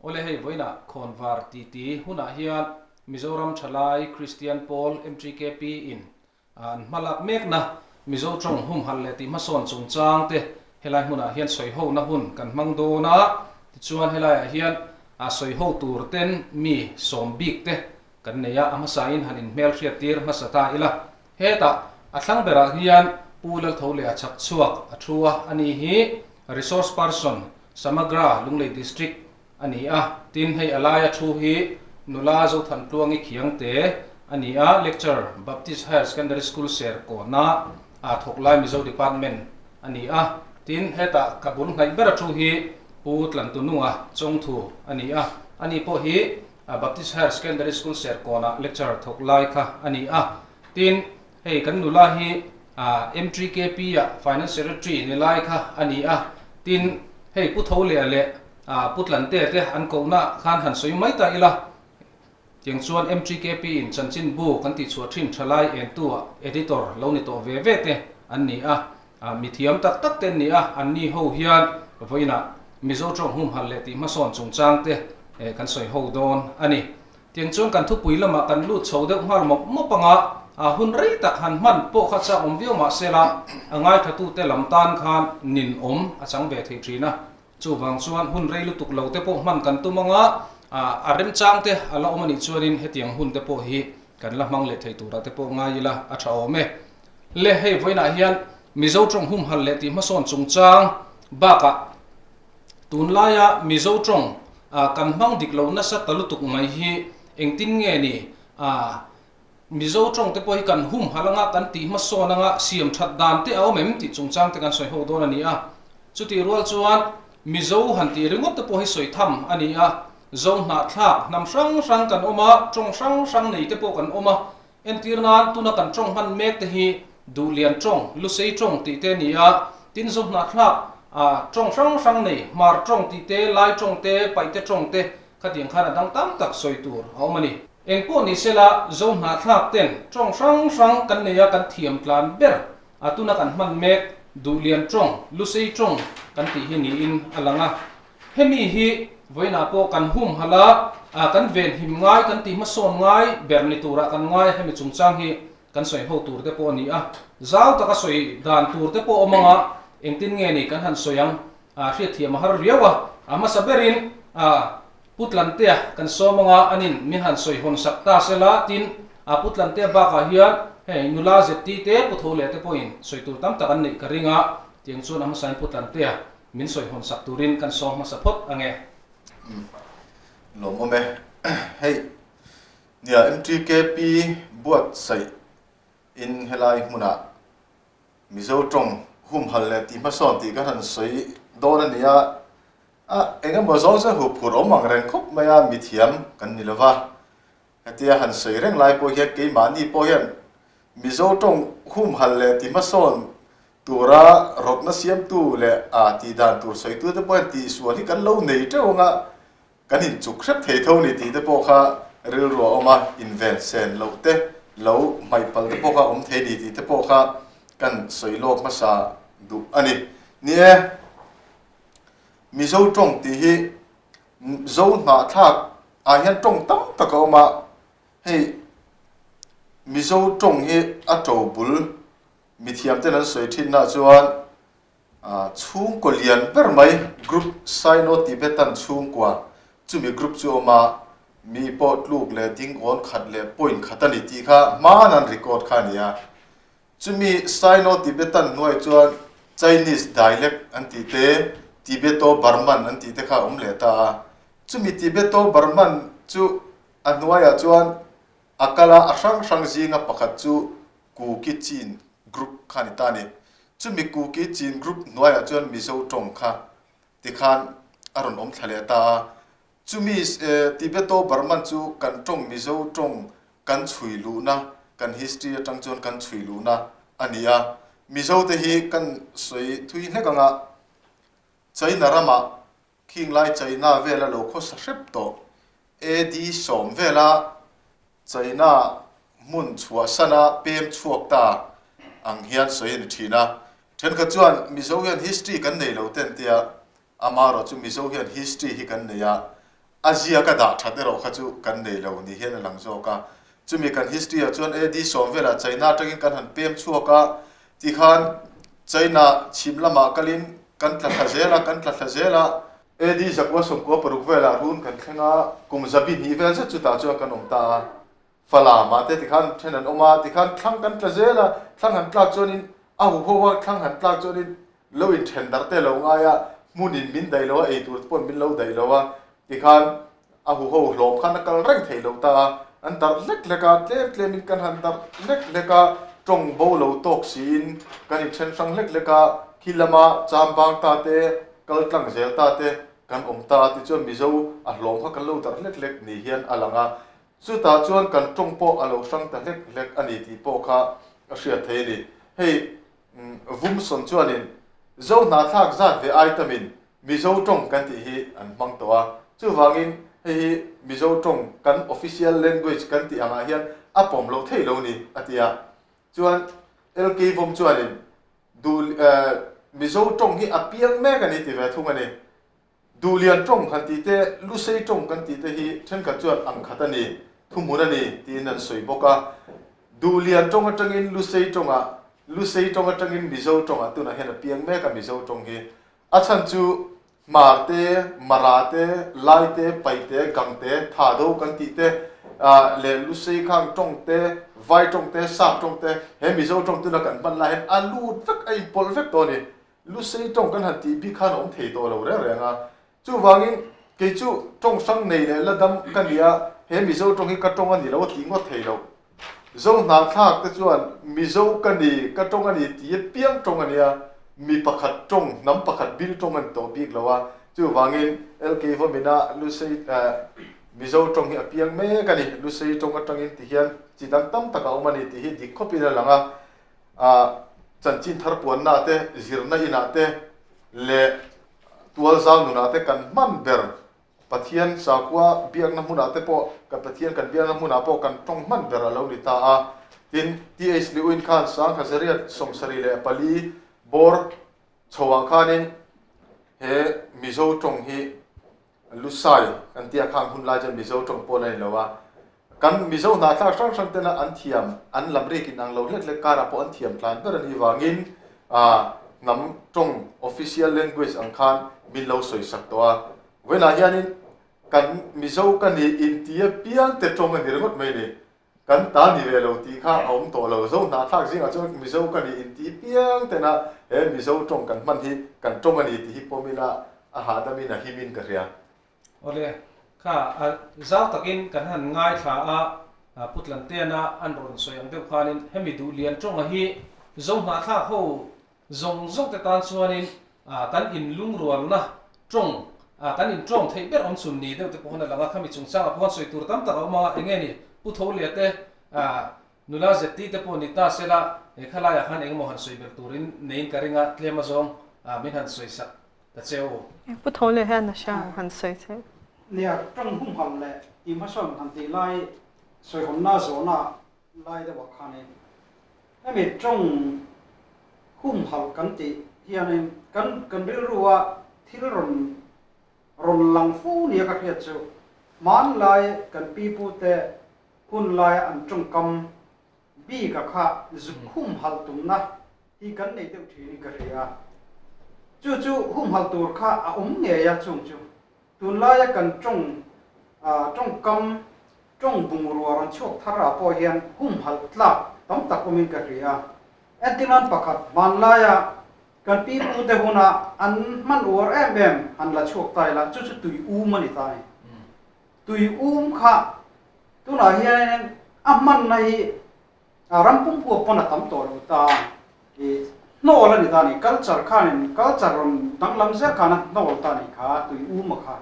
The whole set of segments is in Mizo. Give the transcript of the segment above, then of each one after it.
Awle hei vawiinah khawnvar titi hunah hian Mizoram Thalai Kristian Pawl, MTKP, in an hmalak mekna Mizo tawng humhalh leh tihhmasawn chungchang te helai hmunah hian sawihona hun kan hmang dawn a, tichuan helaiah hian sawiho tur ten mi sawm bik te kan nei a, a hmasain han inhmelhriat tir hmasa ta ila. Hetah a thlang berah hian Pu Laltho leh a chhak chhuak a thu a, ani hi Resource Person, Samagra, Lunglei District a ni a. Tin, hei a laia thu hi Nula Zothantluangi Khiangte a ni a, Lecturer, Baptist Higher Secondary School Serkawna a thawk lai Mizo Department a ni a. Tin, hetah ka bul hnaih bera thu hi Pu Tlantununga Chawngthu a ni a, ani pawh hi Baptist Higher Secondary School Serkawnah lecturer thawk lai kha a ni a. Tin, hei kan nula hi MTKP ah Finance Secretary ni lai kha a ni a. Tin, hei Pu Tho leh leh Pu Tlante te an kohna khan han sawi mai ta ila. Tiang chuan MTKP in chanchinbu kan tihchhuah thin thalai entu ah editor lo ni tawh ve ve te an ni a. Mithiam tak tak te an ni a, anni ho hian vawiinah Mizo tawng humhalh leh tih hmasawn chungchang te kan sawi ho dawn a ni. Tiang chuan kan thupui lamah kan lut chho deuh nghal mawp mawp anga hun rei tak han hman pawh kha chak awm viau mah sela a ngaithlatute lam tan khan nin awm a chang ve thei thin a. Chuvang chuan hun rei lutuk lo te pawh hman kan tum anga a remchang te a la awm a nih chuanin hetiang hun te pawh hi kan la hmang leh thei turah te pawh ngai ila a tha awm e. Le hei vawiinah hian Mizo tawng humhalh leh tih hmasawn chungchang bakah tunlaia Mizo tawng kan hmang dik lo nasa ta lutuk mai hi engtin nge ni Mizo tawng te pawh hi kan humhalh anga kan tih hmasawn anga siam that dan te a awm em tih chungchang te kan sawi ho dawn a ni a. Chutih rual chuan Mizo han tih ringawt te pawh hi sawi tham a ni a, Zo hnahthlak hnam hrang hrang kan awm a, tawng hrang hrang nei te pawh kan awm a, Entir nan tuna kan tawng hman mek te hi Duhlian tawng, Lusei tawng tih te a ni a, tin Zohnahthlak tawng hrang hrang nei, Hmar tawng tih te, Lai tawng te, Paihte tawng te khatiang khan a dang tam tak sawi tur a awm a ni. Engpawh ni sela Zohnahthlak ten tawng hrang hrang kan nei a kan thiam tlan ber a tuna kan hman mek Duhlian tawng, Lusei tawng kan tih hi niin a lang a. Hemi hi vawiinah pawh kan humhalh a, kan venhim ngai, kan tih hmasawn ngai ber ni turah kan ngai a, hemi chungchang hi kan sawi ho tur te pawh a ni a. Zau taka sawi dan tur te pawh awm anga engtin nge ni kan han sawi ang, hriatthiam a har riau a. A hmasa berin Pu Tlantea kan sawm anga anin min han sawi hawn sak ta sela, tin Pu Tlantea bakah hian hei nula ZT te Pu Tho leh te pawhin sawi tur tam tak an neih ka ring a, tiang chuan a hmasain Pu Tlantea Min sawi hawn sak turin kan sawm hmasa phawt ange. Umm lawmawm e. Hei nia MTKP buatsaih in helai hmunah Mizo tawng humhalh leh tih hmasawn tih kan han sawi dawn a ni a, a engemaw zawng chuan huphurh awm ang reng khawp mai a, mithiam kan ni lova. Hetia han sawi reng lai pawh hian keimahni pawh hian Mizo tawng humhalh leh ti hmasawn tura rawtna siamtu leh a tih dan tur sawitute pawh hian tihsual hi kan lo nei teuh anga kan inchuk hrep thei tho ni tih te pawh kha rilru a awm a, inven sen loh te lo hmaih pal te pawh kha awm thei ni tih te pawh kha kan sawi lawk hmasa duh a ni. Ni e, Mizo tawng tih hi Zo hnahthlak ah hian tawng tam tak a awm a, hei Mizo tawng hi a to bul mithiam ten an sawi thin nah chuan chhungkaw lian ber mai group Sino-Tibetan chhungkua chumi group chu a awm a, mi pawh tluk leh ding awn khat leh point khat a ni tih kha hmaan an record kha a ni a. Chumi Sino-Tibetan hnuai chuan Chinese dialect an tih te, Tibeto-Burman an tih te kha a awm leh ta a. Chumi Tibeto-Burman chu a hnuaiah chuan a kal a, a hrang hrang zinga pakhat chu Kuki-Chin group kha a ni ta a ni. Chumi Kuki-Chin group hnuaiah chuan Mizo tawng kha tikhan a rawn awm thla leh ta a. Chumi Tibeto-Burman chu kan tawng Mizo tawng kan chhui luhna, kan history atang chuan kan chhui luhna a ni a. Mizo te hi kan sawi thui hlek anga China ramah khing lai China vela lo khawsa hrep tawh AD 10 vela China hmun chhuahsana pem chhuak ta ang hian sawi a ni thin a. Thenkhat chuan Mizo hian history kan nei lo te an tia, Amaherawhchu Mizo hian history hi kan nei a. A ziak a dah that erawh kha chu kan nei lo ni hian a lang zawk a. Chumi kan history ah chuan AD 10 velah China atangin kan han pem chhuak a, tikhan China chhim lamah kalin kan tla thla zel a, kan tla thla zel a. AD 996 velah run kan thleng a, kum 200 vel zet chutah chuan kan awm ta a. Falam ah te tikhan then an awm a, tikhan thlang kan tla zel a, thlang han tlak chuanin a huho a, thlang han tlak chuanin lo inthen darh te lo ngai a, hmunin min daih lo a, ei tur te pawhin min lo daih lo a, tikhan a huho hlawm khan a kal reng theih lo ta a, an darh hlek hlek a, tlem tlemin kan han darh hlek hlek a, tawng bo lo tawk siin kan inthen hrang hlek hlek a, khi lama chambang ta te, kal tlang zel ta te kan awm ta a, tichuan Mizo a hlawm kha kan lo darh hlek hlek ni hian a lang a. Chutah chuan kan tawng pawh a lo hrang ta hlek hlek a ni tih pawh kha a hriat thei a ni. Hei Vumsawn chuanin Zo hnahthlak zat ve ai tamin Mizo tawng kan tih hi an hmang tawh a. Chuvangin hei hi Mizo tawng kan official language kan tih angah hian a pawm loh theih lo ni a ti a. Chuan LK Vawm chuanin duh Mizo tawng hi a piang mek a ni ti ve thung a ni. Duhlian tawng han tih te, Lusei tawng kan tih te hi thenkhat chuan ang khat a ni, thuhmun a ni tiin an sawi bawk a. Duhlian tawng atangin Lusei tawngah, Lusei tawng atangin Mizo tawngah tunah hian a piang mek a Mizo tawng hi. A chhan chu Hmar te, Mara te, Lai te, Pai te, Gang te, Thado kan tih te leh Lusei khang tawng te, Vai tawng te, Sap tawng te he Mizo tawng tuna kan hman lai hian a lut vek, a inpawlh vek tawh a ni. Lusei tawng kan han tih bik khan a awm thei tawh lo reng reng a. Chuvangin kei chu tawng hrang nei leh la dam ka ni a, he Mizo tawng hi ka tawng a ni lo a tih ngawt thei lo. Zo hnahthlak te chuan Mizo ka ni, ka tawng a ni tih apiang tawng a nia, mi pakhat tawng, hnam pakhat bil tawng a ni tawh bik lo a. Chuvangin LK Vawmina Lusei Mizo tawng hi a piang mek a ni, Lusei tawng atangin ti hian chi dang tam tak a awm a ni tih hi dik khawpin a lang a. Chanchin thar puanna te, zirna inah te leh tualzau nunah te kan hman ber. Pathian sakhua biakna hmunah te pawh, kan Pathian kan biakna hmunah pawh kan tawng hman ber a lo ni ta a. Tin, TH Liuin khan Sangkha 874 bawr chhoah khanin he Mizo tawng hi Lusai kan tia khang hun lai chuan Mizo tawng pawn a ni lo a, kan Mizo hnahthlak hrang hrang tena an thiam, an lam rik in ang lo hlek hlek karah pawh an thiam tlan ber a nih vangin hnam tawng official language ang khan min lo sawi sak tawh a. Vawiinah hianin kan Mizo ka ni intia piangte tawng a ni ringawt mai ni. Kan ta ni ve lo tih kha a awm tawh lo. Zo hnahthlak zingah chuan Mizo ka ni intih piang tena he Mizo tawng kan hman hi kan tawng a ni tih hi pawm ila a hahdamin a himin ka hria. Awle, kha a zau takin kan han ngaithla a, Pu Tlantena an rawn sawi ang deuh khanin hemi Duhlian tawnga hi Zo hnahthlak ho Zawng zawng te tan chuanin kan inlungrualna tawng, kan intawng theih ber awm chhun ni deuh te pawh khan a lang a, khami chungchangah pawh khan sawi tur tam tak a awm a, enge ni Pu Tholia te, nula ZT te pawh ni ta sela, he khalaiah khan engemaw han sawi belh turin neiin ka ring a, tlem azawng min han sawi sak ta che u. Pu Tholia hian a hria ang han sawi che. Nia, tawng humhal leh tihhmasawn han tih lai sawihawnna zawhna lai deuhah khanin Hemi tawng humhalh kan tih hianin kan kan rilrua thil rawn rawn lang fo nia ka hriat chu hmanlai kan pipute hun laia an tawngkam bika kha zuk humhalh tumna hi kan nei deuh thinin ka hria. Chu chu humhalh tur kha a awm ngei a chung chu tunlaia kan tawng tawngkam Tawng bungrua rawn chhuak thar ah pawh hian humhalh tlak tam tak awmin ka hria. Entirnan pakhat, hmanlaia kan pi pute huna an hman uar em em han la chhuak ta ila, chu chu tui um a ni ta a ni. Tui um kha tunah hianin a hmanna hi ram pumpuak pawn a tam tawh lo ta a, ih hnawl a ni ta a ni. Culture khanin culture rawn danglam zel khan a hnawl ta a ni kha tui um a kha.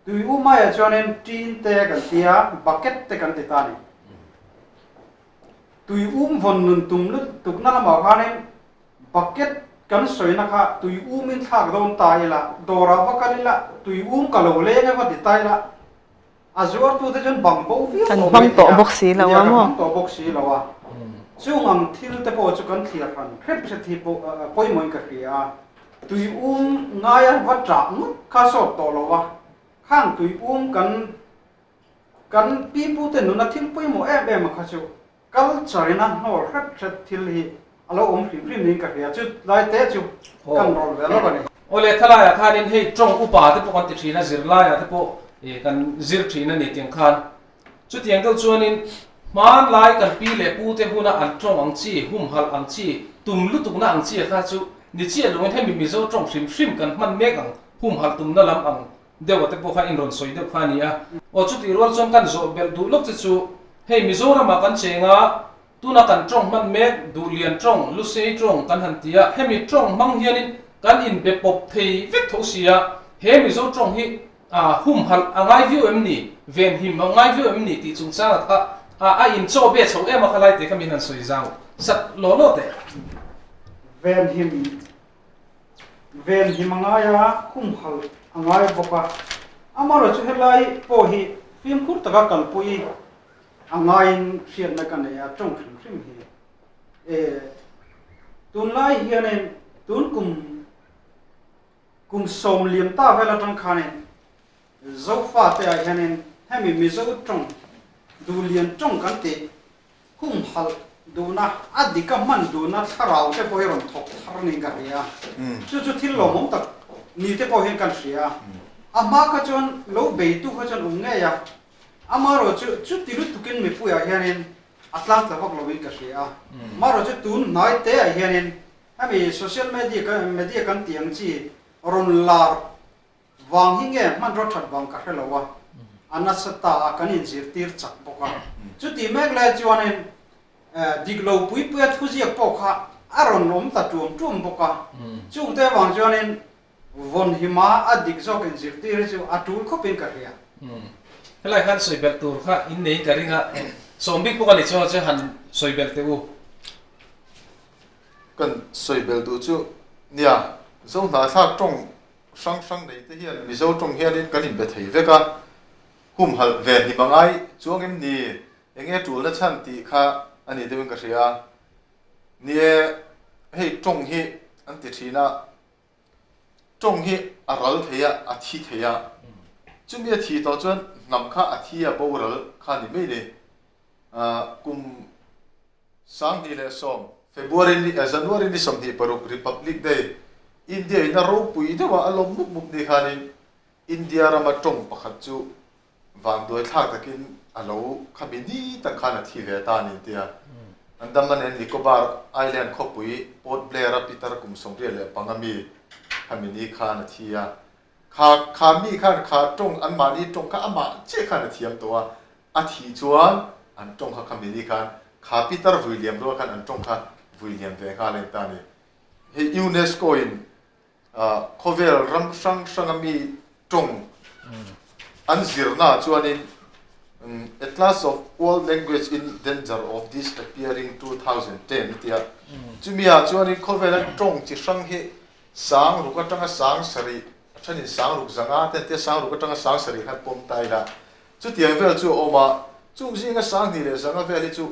Tui u maiah chuanin tin te kan ti a, bucket te kan ti ta a ni. Tui um vawn nun tum lutukna lamah khanin bucket kan sawina kha tui umin thlak dawn ta ila, dawrah va kal ila, tui um ka lo leng e va ti ta ila, a zuartute chuan bang bo viau Kan hmang tawh bawk si lo a maw? Kan hmang tawh bawk si lo a. Chung ang thil te pawh chu kan thliar hran hrep hret hi pawimawhin ka hria a. Tui um ngaia va ṭah ngawt kha sawt tawh lo a, Khang tui um kan kan pi pute nuna thil pawimawh em em a kha chu culture in a hnawl hret hret thil hi a lo awm hrim hrim niin ka hria. Chu lai te chu kan rawl ve lawk a ni. Awle thalaiah khanin hei tawng upa te pawh kan ti thin a, zirlaiah te pawh kan zir thin a ni tiang khan. Chutiang deuh chuanin hmanlai kan pi leh pute huna an tawng ang chi, humhalh ang chi, tum lutukna ang chi a kha chu ni chiah loin hemi Mizo tawng hrim hrim kan hman mek ang, humhalh tumna lam ang deuh a te pawh kha inrawn sawi deuh kha a ni a. Aw chutih rual chuan kan zawh belh duh lawk che chu hei Mizoramah kan cheng a, tuna kan tawng hman mek Duhlian tawng, Lusei tawng kan han ti a, hemi tawng hmang hianin kan inbe pawp thei vek tho si a, he Mizo tawng hi A humhalh a ngai viau em ni? Venhim a ngai viau em ni? Tih chungchang a kha a a inchaw be chho em a kha lai teh kha min han sawi zau sat law law teh. Venhim Venhim a ngai a, humhalh a ngai bawk a. Amaherawhchu chu helai pawh hi fimkhur taka kalpui a ngaiin hriatna ka nei a, tawng hrim hrim hi. E, tunlai hianin tun kum Kum 90 ta vel atang khanin Zofa te ah hianin hemi Mizo tawng duhlian tawng kan tih humhalh duhna, a dika hman duhna thlarau te pawh hi rawn thawk thar niin ka hria. Chu chu thil lawmawm tak ni te pawh hian kan hria. A hma kha chuan lo beitu kha chuan um ngei a, amaherawh chu chuti lutukin mipuiah hianin a tlang tla vak loin ka hria. Amaherawh chu tun hnai te ah hianin Hemi social media media kan tih ang chi rawn lar vang hi nge hmanraw that vang ka hre lo a, a nasa ta a kan inzirtir chak bawk a. Chutih mek lai chuanin dik lo pui puia thuziak pawh kha a rawn awm ta tuam tuam bawk a. Chungte avang chuanin vawn hima a dik zawk inzirtir hi chu a tul khawpin ka hria. Helai khan sawi belh tur kha inneiin ka ring a, sawmbik pawh ka ni chuang che han sawi belh teh u. Kan sawi bel duh chu nia, Zo hnahthlak tawng hrang hrang nei te hian Mizo tawng hianin kan inbe thei vek a, humhalh ve hlim a ngai chuang em ni? Enge tulna chhan tih kha a ni deuhin ka hria. Nie, hei tawng hi an ti thin a, tawng hi a ral thei a, a thi thei a, chumi a thi tawh chuan hnam kha a thi a boral kha ni mai ni. Kum. 2010, February ni January ni 26 Republic Day, India in a ropui deuh a, a lawm mup mup ni khanin India rama tawng pakhat chu vanduai thlak takin a lo khami ni tak khan a thi ve ta a ni tia. Andaman and Nicobar Island khawpui Port Blair-a pitar kum 85 mi khami ni khan a thi a. Kha kha mi khan kha tawng anmahni tawng kha amah chiah khan a thiam tawh a, A thih chuan an tawng kha khami ni khan kha pitar vui liam rual khan an tawng kha vui liam ve nghal a ni ta a ni. Hei UNESCO in khawvel ram hrang hranga mi tawng an zirna ah chuanin Atlas of World Language in Danger of Disappearing 2010 a ti a. Chumi ah chuanin khawvela tawng chi hrang hi 6000 atanga 7000 a thenin 6000 zanga te an ti a, 6000 atanga 7000 khan pawm ta ila Chutiang vel chu a awm a, chung zinga 2100 vel hi chu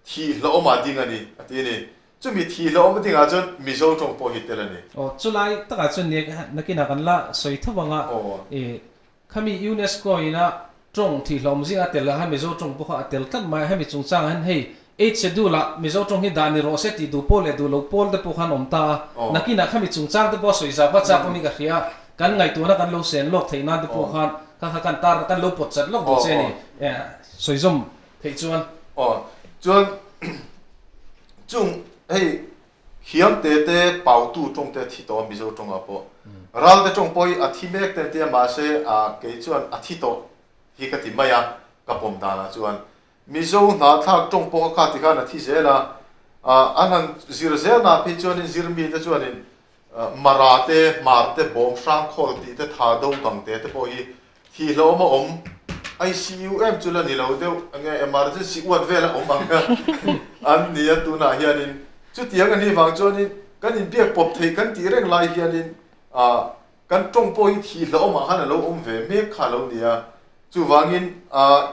thih hlauhawmah ding a ni, a ti a ni. Chumi thih hlauhawm dingah chuan Mizo tawng pawh hi tel a ni. Aw, chulai takah chuan nia nakinah kan la sawi tho ang a, i khami UNESCO ina tawng thih hlauhawm zinga a tel ah hian Mizo tawng pawh kha a tel tlat mai a, hemi chungchangah hian hei Eight schedule ah Mizo tawng hi dah ni rawh se tih duh pawl leh duh lo pawl te pawh khan awm ta a, nakinah khami chungchang te pawh sawi zau kha chak awmin ka hria a, kan ngaihtuahna kan lo sen lawk theih nan te pawh khan kha kha kan tar kan lo pawt chat lawk duh che a ni, sawi zawm theih chuan. Aw chuan chung hei hiam te te pautu tawng te a thi tawh a Mizo tawngah pawh ral te tawng pawh hi a thi mek te an ti a mahse kei chuan a thi tawh hi ka ti mai a ka pawm danah chuan Mizo hnahthlak tawng pawh kha ti khan a thi zel a, an han zir zel na phei chuanin zirmi te chuanin Mara te, Hmar te, Bawm hrang khawl tih te, Tha do gang te te pawh hi thi hlauhawm a awm. ICU em chu la ni lo deuh enge emergency uat vel a awm ang an ni a tunah hianin chutiang a nih vang chuanin kan inbiak pawp theih kan tih reng lai hianin Kan tawng pawh hi thih hlauhawmah khan a lo awm ve mek kha a lo ni a, chuvangin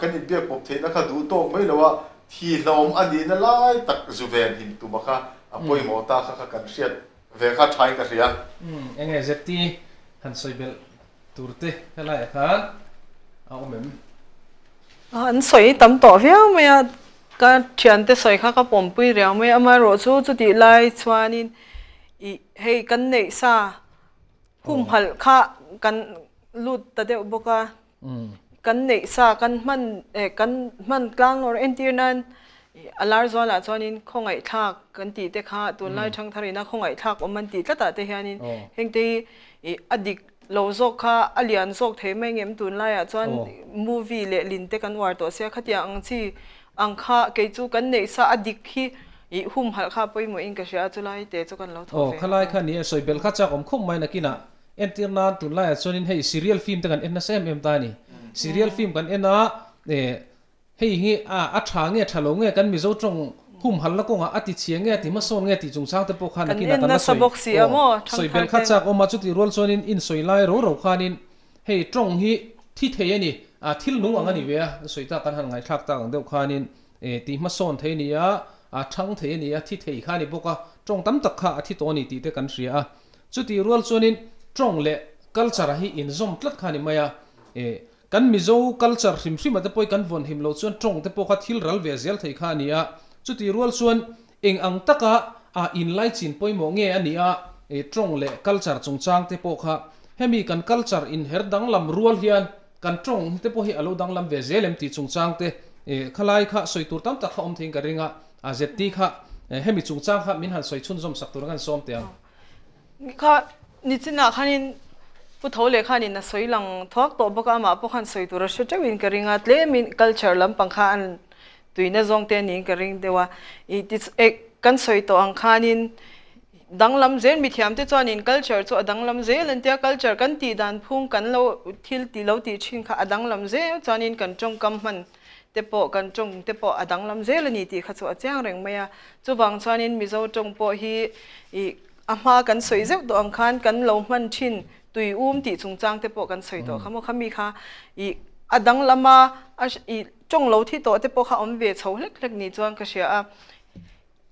kan inbiak pawp theihna kha duh tawk mai lo a, thih hlauhawm a nihna lai tak zu ven him tuma kha a pawimawh ta kha kha kan hriat ve kha thain ka hria. Enge ZT han sawi belh tur te helaiah khan a awm em? An sawi tam tawh viau mai a, ka thiante sawi kha ka pawmpui riau mai a, amaherawhchu chutih lai chuanin ih hei kan neih sa humhalh kha kan lut ta deuh bawk a. Kan neih sa kan hman eh kan hman tlang lawr entir nan a lar zualah chuanin khawngaihthlak kan tih te kha tunlai thangthar ina khawngaihthlak awm an tih tlatah te hianin hengte hi ih a dik lo zawk kha a lian zawk thei mai ngem tunlaiah chuan movie leh lin te kan uar tawh sia khatiang ang chi ang kha kei chu kan neih sa a dik hi ih humhalh kha pawimawhin ka hria a chulai te chu kan lo thawk ve. Aw khalai kha ni e sawi belh kha chak awm khawp mai nakinah Entir nan tunlaiah chuanin hei serial film te kan en nasa em em ta a ni. Serial film kan en a, eh hei hi a a tha nge tha lo nge kan Mizo tawng humhalna kawngah a ti chhia nge a ti hmasawn nge tih chungchang te pawh khan nakinah kan la sawi aw sawi belh kha chak awm a chutih rual chuanin insawi lai ro ro khanin hei tawng hi thi thei a ni a thil nung ang a ni ve a sawi tak kan han ngaihthlak tak ang deuh khanin eh tih hmasawn thei a ni a a thang thei a ni a thi thei kha a ni bawk a tawng tam tak kha a thi tawh a ni tih te kan hria a. Chutih rual chuanin tawng leh culture hi inzawm tlat kha a ni mai a, e, kan Mizo culture hrim hrim ate pawh kan vawn him loh chuan tawng te pawh kha thil ral ve zel thei kha a ni a. Chutih rual chuan eng ang taka a inlaichin pawimawh nge a nih a, e, tawng leh culture chungchang te pawh kha hemi kan culture inher danglam rual hian kan tawng te pawh hi a lo danglam ve zel em tih chungchang te, e, khalai kha sawi tur tam tak kha awm theiin ka ring a, a ZT kha hemi chungchang kha min han sawi chhunzawm sak tur khan sawm teh ang. Kha nichinah khanin Pu Tho leh khanin a sawi lang thuak tawh bawk a, amah pawh khan sawi tur a hre teuhin ka ring a, tlemin culture lampang kha an tuina zawng te a niin ka ring deuh a. Ih ti eh kan sawi tawh ang khanin danglam zel mithiam te chuanin culture chu a danglam zel an tia, culture kan tih dan phung kan lo thil ti lo tih thin kha a danglam zel chuanin kan tawngkam hman te pawh kan tawng te pawh a danglam zel a ni tih kha chu a chiang reng mai a. Chuvang chuanin Mizo tawng pawh hi ih a hma kan sawi zeuh tawh ang khan kan lo hman thin tui um tih chungchang te pawh kan sawi tawh kha maw khami kha ih a danglam a ih tawng lo thi tawh te pawh kha awm ve chho hlek hlek ni chuan ka hria a.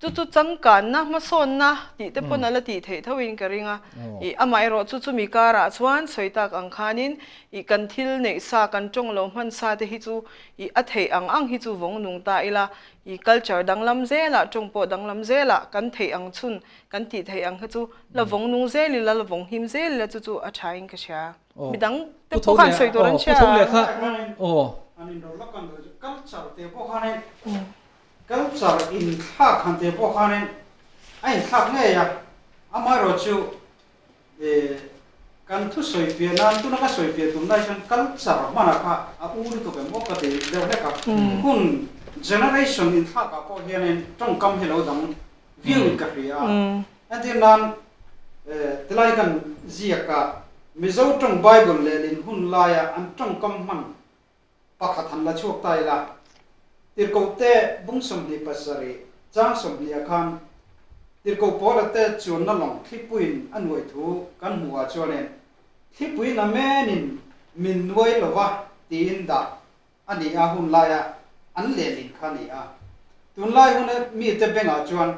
Chu chu changkanna hmasawnna tih te pawn a la tih theih tho in ka ring a, ih amaherawh chu chumi karah chuan sawi tak ang khanin ih kan thil neih sa kan tawng lo hman sa te hi chu ih a theih ang ang hi chu vawng nung ta ila ih culture danglam zelah tawng pawh danglam zelah kan theih ang chhun kan tih theih ang kha chu la vawng nung zel ila la vawng him zel ila chu chu a tha in ka hria. Midang te pawh khan sawi tur an hria a. Culture te pawh khanin Culture inthlak han tih pawh khanin a inthlak ngei a, amaherawhchu kan thusawi fiah nan tuna ka sawi fiah tum lai chuan culture hmanah kha a u lutuk em aw ka ti deuh hlek a, hun generation inthlakah pawh hianin tawngkam hi lo dang viau in ka hria a, entir nan tilai kan ziaka Mizo tawng Bible lehlin hun laia an tawngkam hman Pakhat han la chhuak ta ila, Tirhkoh te bung 27 chang 20 ah khan Tirhkoh Paula te chuanna lawng thlipuiin a nuai thu kan hmuh ah chuanin thlipuiin a menin min nuai lova tiin dah a ni a hun laia an lehlin kha a ni a. Tunlai huna mite bengah chuan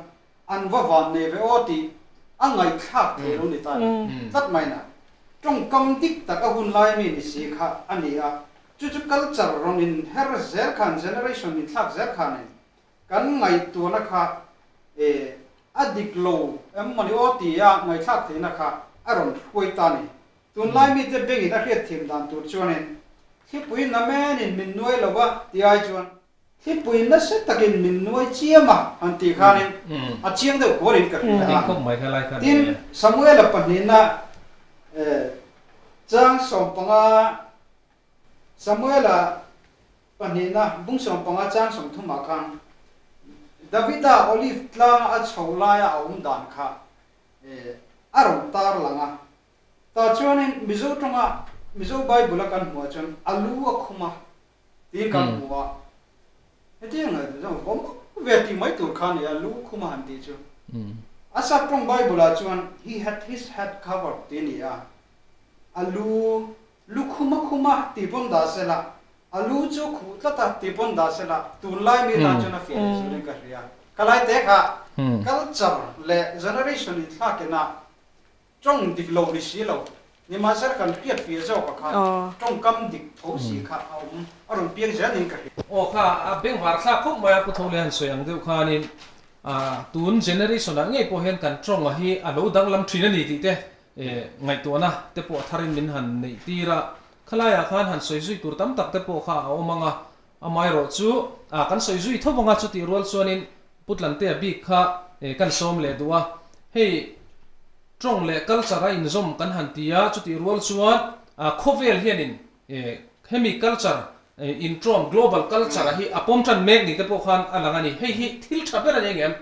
An va van nei ve aw tih a ngaihthlak thei lo ni ta ni tlat mai na. Tawngkam dik tak a hun lai mi ni si kha a ni a, chu chu culture rawn in her zel khan generation in thlak zel khanin kan ngaihtuahna kha e a dik lo em mawni aw ti a ngaihthlak theihna kha a rawn hruai ta ni. Tunlai mite bengin a hriatthiam dan tur chuanin thlipui namenin min nuai lo va ti ai chuan Thlipui nasa takin min nuai chiam a, han tih khanin a chiang deuh kualin ka hria a. Tin, Samuela pahnihna chang 15, Samuela pahnihna bung 15 chang 30 ah khan Davida Olive tlanga a chho laia a awm dan kha a rawn tar lang a. Tah chuanin Mizo tawnga Mizo Bible a kan hmuh ah chuan a lu a khum a. Tiin kan hmu a, hetiang ngaih duh zawng vawm ve tih mai tur kha a ni a, lu khum a han tih chu. A sap tawng Bible ah chuan he had his head covered tih a ni a, a lu lu khum a khum a tih pawn dah se la, a lu chu khuh tlat a tih pawn dah se la, tunlai mi tan chuan a fiah leh zualin ka hria. Khalai te kha culture leh generation inthlakin a tawng dik lo ni si lo. Nimahsela kan hriat fiah zawkah khan tawngkam dik tho si kha a awm a rawn piang zel niin ka hria. Aw kha a bengvar thlak khawp mai a, Pu Tho leh han sawi ang deuh khanin tun generation ah ngei pawh hian kan tawnga hi a lo danglam thin a ni tih te ngaihtuahna te pawh a tharin min han neih tir a, khalaiah khan han sawi zui tur tam tak te pawh kha a awm ang a, amaherawh chu kan sawi zui tho vang a, chutih rual chuanin Pu Tlantea bik kha kan sawm leh duh a, hei tawng leh culture a inzawm kan han ti a, chutih rual chuan khawvel hianin hemi culture intawm global culture hi a pawm tan mek ni te pawh khan a lang a ni. Hei hi thil tha ber a ni engem?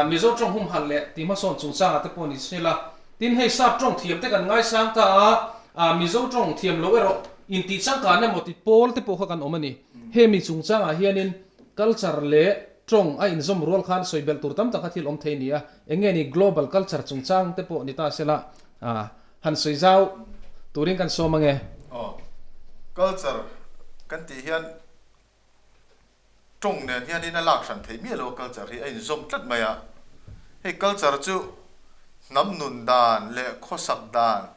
Mizo tawng humhalh leh tih hmasawn chungchangah te pawh ni sela. Tin hei sap tawng thiam te kan ngaisang ta a, Mizo tawng thiam loh erawh intih changkan emaw ti pawl te pawh kha kan awm a ni. Hemi chungchangah hianin culture leh Tawng a inzawm rual khan sawi belh tur tam taka thil awm thei a ni a, eng nge ni global culture chungchang te pawh ni ta sela han sawi zau turin kan sawm ange. Aw, culture kan tih hian tawng nen hianin a lak hran theih miah lo a, culture hi a inzawm tlat mai a. Hei culture chu hnam nun dan leh khawsak dan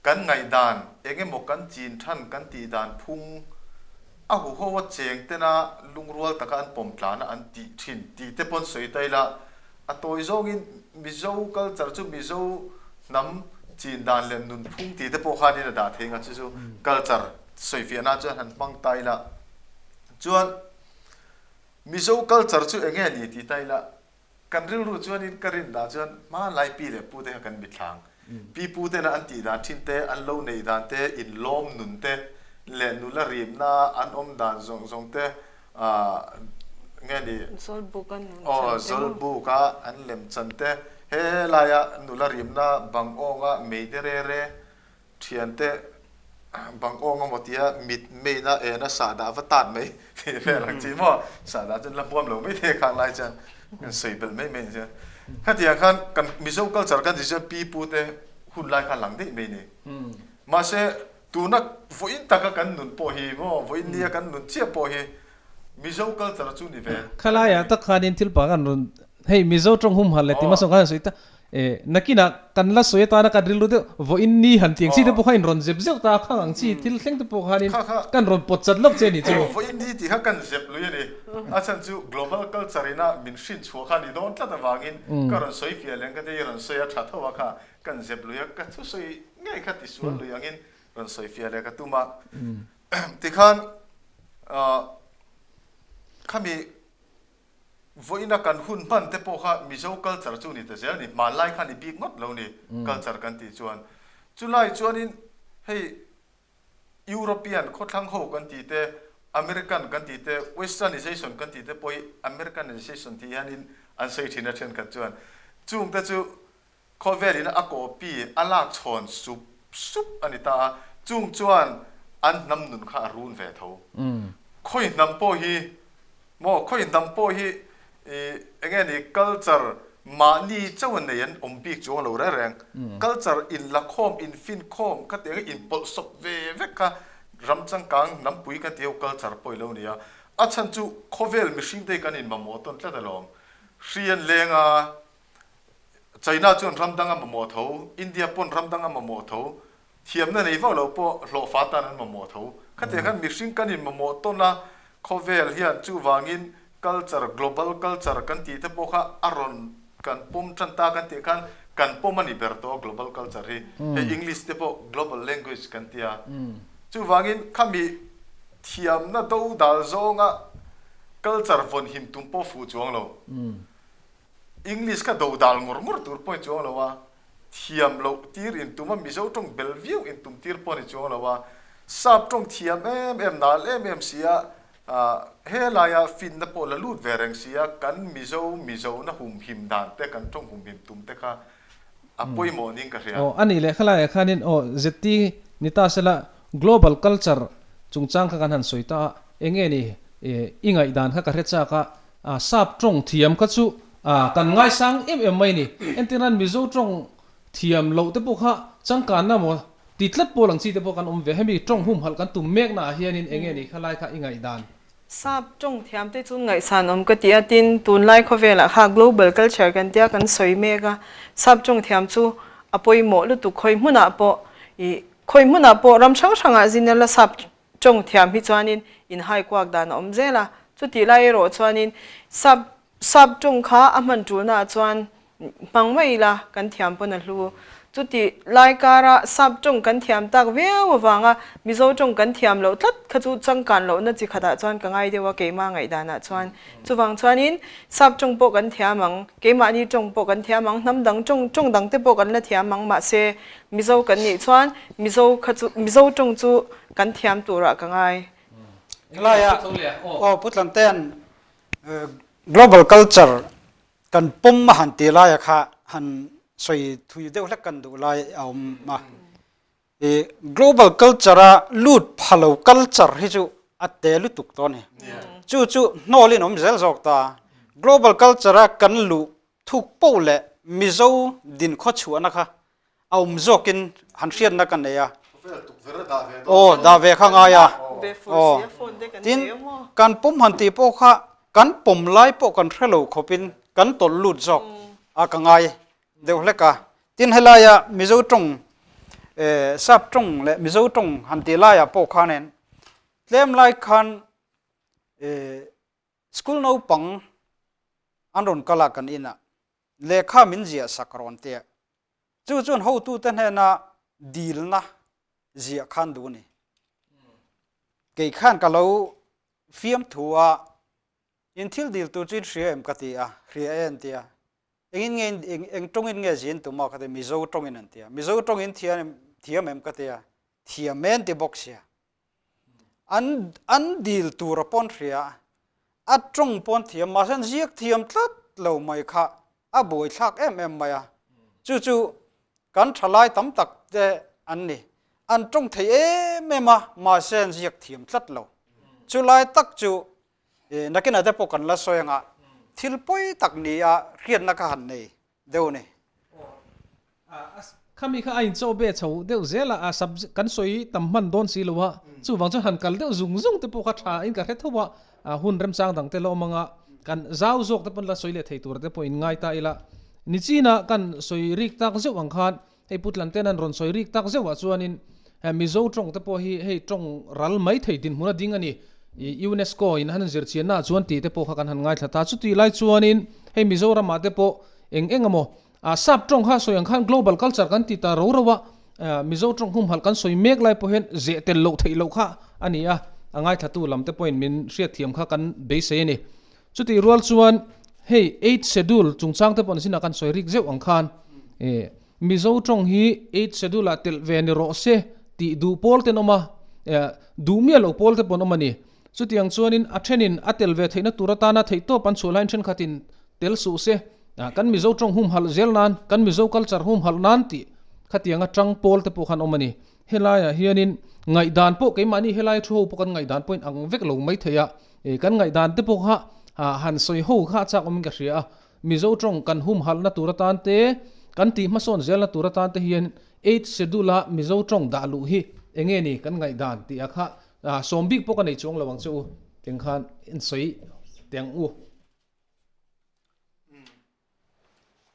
Kan ngaihdan, eng emaw kan chin than kan tih dan phung a huho a cheng tena lungrual taka an pawm tlana an tih thin tih te pawn sawi ta ila, a tawi zawngin Mizo culture chu Mizo hnam chin dan leh nun phung tih te pawh khanin a dah thei nga chu chu culture sawifiah nan chuan han hmang ta ila chuan Mizo culture chu eng nge ni tih ta ila Kan rilru chuanin ka rin dah chuan hmanlai pi leh pu te kha kan mitthlang. Pi pu tena an tih dan thin te, an lo neih dan te, inlawm nun te leh nula rimna an awm dan zawng zawng te ah nge ni? Zawlbuk a nun chan te maw? Aw, zawlbuk a an lem chan te, he laia nula rimna bang awnga mei te re re Thiante bang awng a maw tia mit meina ena sahdah va tat mai tih vel ang chi maw? Sahdah chuan la hmuam lo mai thei khang lai chuan kan sawi belh mai mai ang chuan. Khatiang khan kan Mizo culture kan tih chuan pi pu te hun lai kha lang daih mai ni. Mahse tuna vawiin taka kan nun pawh hi maw vawiin nia kan nun chiah pawh hi Mizo culture chu ni ve. Khalaiah tak khanin thil pang an rawn hei Mizo tawng humhalh leh tih hmasa khan an sawi ta. E, nakinah kan la sawi atana kan rilru deuh, vawiin ni han tih ang chi te pawh kha in rawn zep zeuh ta a, khang ang chi thil thleng te pawh khanin kan rawn pawt chat lawk che a ni chu. Vawiin ni tih kha kan zep lui a ni. A chhan chu global culture ina min hrin chhuah kha a ni dawn tlat avangin ka rawn sawi fiah leh ang ka tia i rawn sawi a tha tho a kha kan zep lui a, ka thusawi ngei kha tisual lui angin rawn sawi fiah leh ka tum a. Tikhan khami Vawiina kan hun hman te pawh kha Mizo culture chu ni ta zel ni, hmanlai kha ni bik ngawt lo ni culture kan tih chuan. Chulai chuanin hei European khawthlang ho kan tih te, American kan tih te, Westernization kan tih te pawh hi Americanization tih hianin an sawi thin a thenkhat chuan. Chungte chu Khawvelin a copy a lak chhawn sup sup a ni ta a, chung chuan an hnam nun kha a run ve tho. Khawi hnam pawh hi maw, khawi hnam pawh hi eng nge ni culture mahni chauh a nei an awm bik chuang lo reng reng. Culture inlakhawm, infinkhawm kha tiang inpawlh sawp ve vek kha ram changkang hnampui kan tih ho culture pawh i lo ni a. A chhan chu khawvel mihring te hi kan inmamawh tawn tlat alawm. Hri an leng a, China chuan ram dang a mamawh tho, India pawn ram dang a mamawh tho, thiamna nei vak lo pawh hlawhfa tan an mamawh tho. Khatiang khan mihring kan inmamawh tawn a, khawvel hian chuvangin culture, global culture kan tih te pawh kha a rawn kan pawm tan ta kan tih khan kan pawm a ni ber tawh a global culture hi. Hei English te pawh global language kan ti a. Chuvangin khami thiamna do dal zawnga culture vawnhim tum pawh fuh chuang lo. English kha do dal ngawr ngawr tur pawh ni chuang lo a, thiam loh tir in tum a, Mizo tawng bel viau in tum tir pawh ni chuang lo a, Sap tawng thiam em em nal em em si a, helaia finna pawh la lut ve reng si a, kan Mizo Mizo na humhim dan te, kan tawng humhim tum te kha a pawimawh niin ka hria. Aw, a nih leh khalaiah khanin aw ZT ni ta sela global culture chungchang kha kan han sawi ta a, eng nge ni i ngaihdan kha ka hre chak a, A sap tawng thiam kha chu kan ngaisang em em mai ni. Entirnan Mizo tawng thiam loh te pawh kha changkanna maw ti tlat pawl ang chi te pawh kan awm ve. Hemi tawng humhalh kan tum mekna ah hianin eng nge ni kha lai kha i ngaihdan? Sap tawng thiam te chu ngaihsan awm ka ti a, tin tunlai khawvelah kha global culture kan tia kan sawi mek a, sap tawng thiam chu a pawimawh lutuk khawi hmunah pawh i. Khawi hmunah pawh ram hrang hrangah zin a la sap tawng thiam hi chuanin inhai kuak dan a awm zel a. Chutih lai erawh chuanin sap sap tawng kha a hman tulnaah chuan hmang mai ila kan thiam pawn a hlu. Chutih lai kara sap tawng kan thiam tak viau avanga Mizo tawng kan thiam loh tlat kha chu changkan lohna chi khatah chuan ka ngai deuh a keimah ngaihdanah chuan. Chuvang chuanin sap tawng pawh kan thiam ang, keimahni tawng pawh kan thiam ang, hnam dang tawng tawng dang te pawh kan la thiam ang mahse Mizo kan nih chuan Mizo kha chu Mizo tawng chu kan thiam turah ka ngai. Helai ah aw Pu Tlantean global culture kan pawm a han ti lai a kha han sawi thui deuh hlek kan duh lai a awm a. I global culture a lut pha lo culture hi chu a te lutuk tawh a ni. Chu chu hnawlin awm zel zawk ta. Global culture a kan luh thuk poh leh Mizo din khawchhuahna kha a awm zawkin han hriatna ka nei a. Aw, dah ve kha ngai a. Aw, tin, kan pawm han tih pawh kha kan pawm lai pawh kan hre lo khawpin kan tawlh lut zawk a ka ngai deuh hlek a. Tin, helaia Mizo tawng, Sap tawng leh Mizo tawng han tih laiah pawh khanin tlem lai khan school naupang an rawn kal a kan inah lehkha min ziah sak rawn tia. Chu chuan hotute hnena dilna ziah khan duh a ni. Kei khan ka lo fiam thu a, in thil dil tur chu in hria em ka ti a, hria e an ti a. Engin nge eng eng tawngin nge zin tum a ka ti a, Mizo tawngin an ti a. Mizo tawngin thiam thiam em ka ti a, thiam e an ti bawk sia. An an dil tur a pawn hria a, a tawng pawn thiam mahse an ziak thiam tlat lo mai kha a buaithlak em em mai a. Chu chu kan thalai tam tak te an ni. An tawng thei em em a, mahse an ziak thiam tlat lo. Chu lai tak chu nakinah te pawh kan la sawi anga thil pawi tak nia hriatna kha han nei deuh a ni. Khami kha a inchaw be chho deuh zel a, subject kan sawi tam hman dawn si lo a, chuvang chuan han kal deuh zung zung te pawh kha tha in ka hre tho a, hun remchang dang te la awm anga kan zau zawk te pawn la sawi leh thei tur te pawh in ngai ta ila. Nichina kan sawi rik tak zeuh ang khan hei Pu Tlanten an rawn sawi rik tak zeuh ah chuanin Mizo tawng te pawh hi hei tawng ral mai thei dinhmun a ding a ni. UNESCO in han zirchianna ah chuan tih te pawh kha kan han ngaithla ta. Chutih lai chuanin hei Mizoram ah te pawh eng eng emaw A sap tawng kha sawi ang khan global culture kan ti ta ro ro a, Mizo tawng humhalh kan sawi mek lai pawh hian zeh tel loh theih loh kha a ni a, a ngaithlatu lam te pawhin min hriatthiam kha kan beisei a ni. Chutih rual chuan hei Eighth Schedule chungchang te pawh zinah kan sawi rik zeuh ang khan Mizo tawng hi Eighth Schedule ah telh ve ni rawh se tih duh pawl te an awm a, duh miah loh pawl te pawh an awm a ni. Chutiang chuanin a thenin a tel ve theihna tur atana theihtawp an chhuah laiin thenkhatin tel suh se, kan Mizo tawng humhalh zel nan, kan Mizo culture humhalh nan tih khatianga tang pawl te pawh khan awm a ni. Helaiah hianin ngaihdan pawh keimahni helai thu ho pawh kan ngaihdan pawhin ang vek lo mai thei a, kan ngaihdan te pawh kha han sawi ho kha a chak awmin ka hria a. Mizo tawng kan humhalhna tur atan te, kan tih hmasawn zelna tur atan te hian Eighth Schedule-a Mizo tawng dah luh hi enge ni kan ngaihdan tih a kha Sawm bik pawh ka nei chuang lo ang che u, teng khan in sawi teh ang u.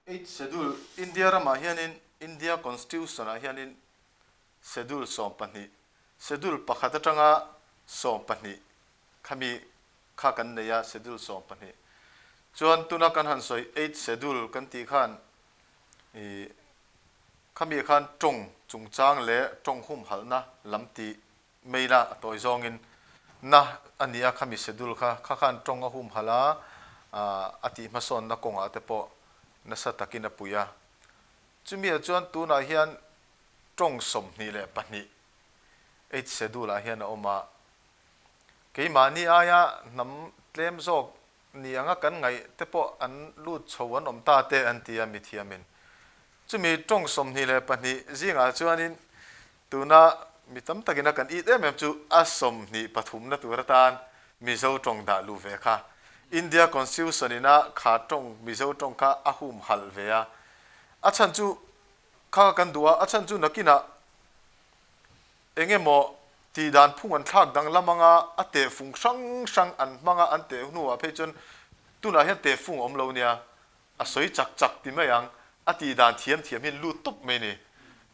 Eighth Schedule, India ramah hianin India Constitution ah hianin Schedule 12, Schedule pakhat atanga 12 khami kha kan nei a, Schedule 12. Chuan tuna kan han sawi Eighth Schedule kan tih khan ih khami khan tawng chungchang leh tawng humhalhna lam tih Mail a a tawi zawngin na a ni a, khami schedule kha kha khan tawng a humhalh a, a tih hmasawnna kawngah te pawh nasa takin a pui a. Chumi ah chuan tunah hian tawng 22 eight schedule ah hian a awm a, keimahni aia hnam tlem zawk ni anga kan ngaih te pawh an lut chho an awm ta te an ti a mithiamin. Chumi tawng 22 zingah chuanin Tuna mi tam takin a kan it em em chu a 23 na tur atan Mizo tawng dah luh ve kha. India Constitution in a kha tawng Mizo tawng kha a humhalh ve a. A chhan chu kha kan duh a, a chhan chu nakinah eng emaw tih dan phung an thlak danglam anga a tehfung hrang hrang an hmang a, an teh hnuah phei chuan tunah hian tehfung a awm lo nia. A sawi chak chak ti mai ang, a tih dan thiam thiam hian lut tawp mai ni.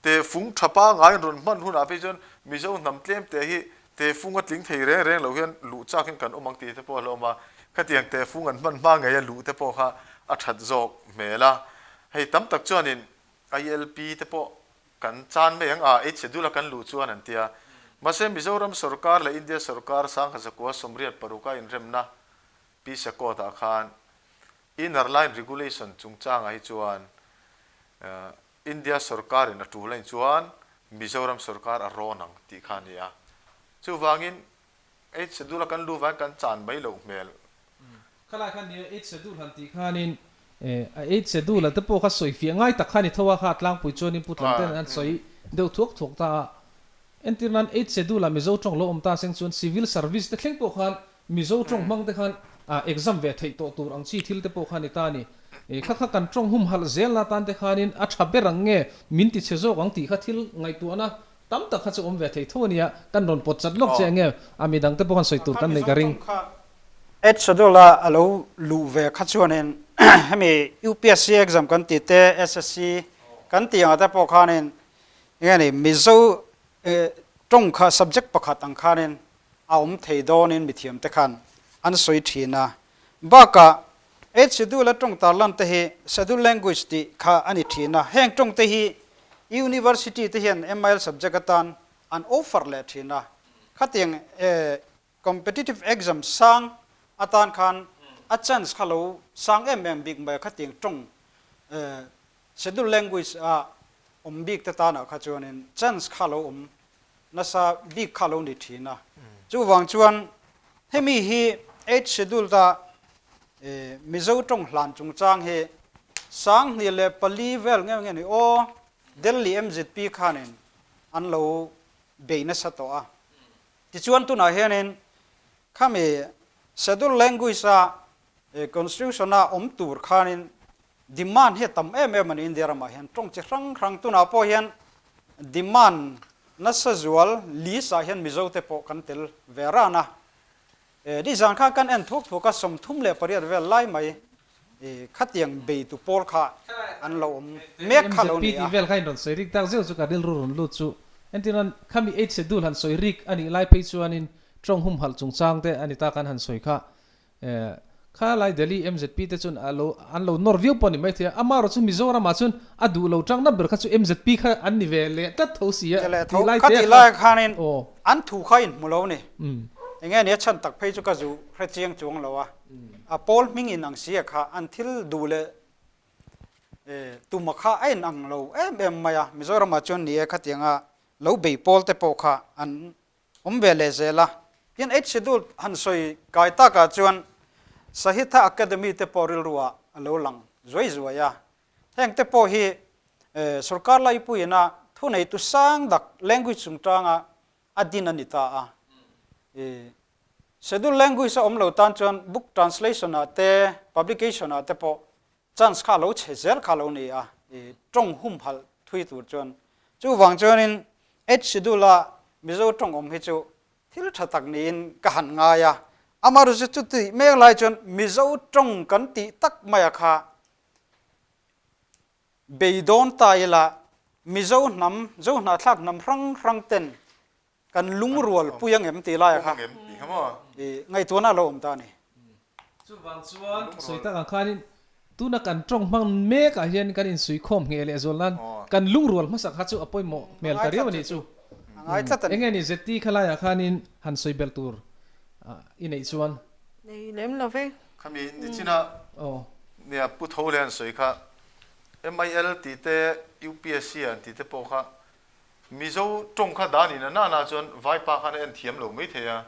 Tehfung tha pangngai an rawn hman hunah phei chuan Mizo hnam tlem te hi tehfung a tling thei reng reng lo hian luh chak in kan awm ang tih te pawh a hlawm a. Khatiang tehfung an hman hma ngei a luh te pawh kha a that zawk hmel a. Hei tam tak chuanin ILP te pawh kan chan mai ang a, eight schedule a kan luh chuan an tia. Mahse Mizoram sorkar leh India sorkar 1946 a inremna Peace Accord ah khan Inner Line Regulation chungchangah hi chuan India sorkarin a tul ain chuan Mizoram sorkar a rawn ang tih kha a ni a. Chuvangin Eight Schedule a kan luh vangin kan chan mai loh hmel. Khalai khan nia Eight Schedule han tih khanin a Eight Schedule a te pawh kha sawi fiah ngai tak kha a ni tho a, kha tlangpui chuanin Pu Tlanten an sawi deuh thuak thuak ta a. Entir nan Eight Schedule ah Mizo tawng lo awm ta seng chuan Civil Service te thleng pawh khan Mizo tawng hmang te khan exam ve theih tawh tur ang chi thil te pawh kha a ni ta a ni. Kha kha kan tawng humhalh zel na tan te khanin a tha ber ang nge min ti chhe zawk ang tih kha thil ngaihtuahna tam tak kha chu awm ve thei tho a nia. Kan rawn pawt chat lawk che ang nge a midang te pawh khan sawi tur kan neih ka ring. Ed Schedule-a a lo luh ve kha chuanin hemi UPSC exam kan tih te SSC kan tih angah te pawh khanin enge ni Mizo tawng kha subject pakhat ang khanin a awm thei dawnin mithiam te khan an sawi thin a. Bakah, Eighth Schedule a tawng tarlan te hi Schedule Language tih kha a ni thin a. Heng tawng te hi University te hian MIL subject atan an offer leh thin a. Khatiang competitive exam sang atan khan a chance kha lo sang em em bik mai a khatiang tawng Schedule Language a awm bik te tanah kha chuanin chance kha lo awm nasa bik kha lo ni thin a. Chuvang chuan hemi hi Eighth Schedule a Mizo tawng hlan chungchang hi 2004 vel nge nge ni aw Delhi MZP khanin an lo bei nasa tawh a. Tichuan tunah hianin khami Schedule Language a Constitution a awm tur khanin Demand hi a tam em em a ni India ramah hian tawng chi hrang hrang tunah pawh hian demand nasa zual list ah hian Mizo te pawh kan tel ve ran a. Nizan khan kan en thuak thuak a 38 vel lai mai khatiang beitu pawl kha an lo awm mek kha lo ni a. MZP tih vel kha in rawn sawi rik tak zeuh chu ka rilru rawn lut chu. Entirnan khami eight schedule han sawi rik a nih lai phei chuanin tawng humhalh chungchang te a ni ta kan han sawi kha. Kha lai Delhi MZP te chuan a lo an lo nawr viau pawh a ni maithei a, amaherawh chu Mizoram ah chuan a duh lo tangna ber kha chu MZP kha an ni ve leh tlat tho si a, tih lai te a kha khanin an thu kha in hmu lo ni. Enge nia chhan tak phei chu ka zu hre chiang chuang lo a, a pawl hming in ang si a kha an thil duh leh tuma kha a in ang lo em em mai a, Mizoram ah chuan ni e khatianga lo bei pawl te pawh kha an Awm ve leh zel a. Tin, Eighth Schedule han sawi kai takah chuan Sahitha Academy te pawh rilruah a lo lang zuai zuai a. Heng te pawh hi sorkar laipuiina thuneitu sang dak language chungchanga a din a ni ta a. Schedule language a awm lo tan chuan book translation ah te, publication ah te pawh chance kha a lo chhe zel kha a lo ni a, i tawng humhalh thui tur chuan. Chuvang chuanin Eighth Schedule-a Mizo tawng awm hi chu thil tha tak niin ka han ngai a, amaherawhchu chuti mek lai chuan Mizo tawng kan tih tak maia kha beidawn ta ila Mizo hnam, Zo hnahthlak hnam hrang hrang ten Kan lungrual pui ang em tih laiah kha ngaihtuahna a lo awm ta a ni. Chuvang chuan sawi tak ang khanin tuna kan tawng hmang mek ah hian kan insuikhawm ngheh leh zual nan kan lungrual hmasak kha chu a pawimawh hmel ta riau a nih chu. Enge ni ZT kha laiah khanin han sawi belh tur i neih chuan. Nei lem lo ve. Khami nichina nia Pu Tho leh an sawi kha MIL tih te UPSC an tih te pawh kha Mizo tawng kha dan in a nana chuan Vaipa khan a en thiam lo mai thei a,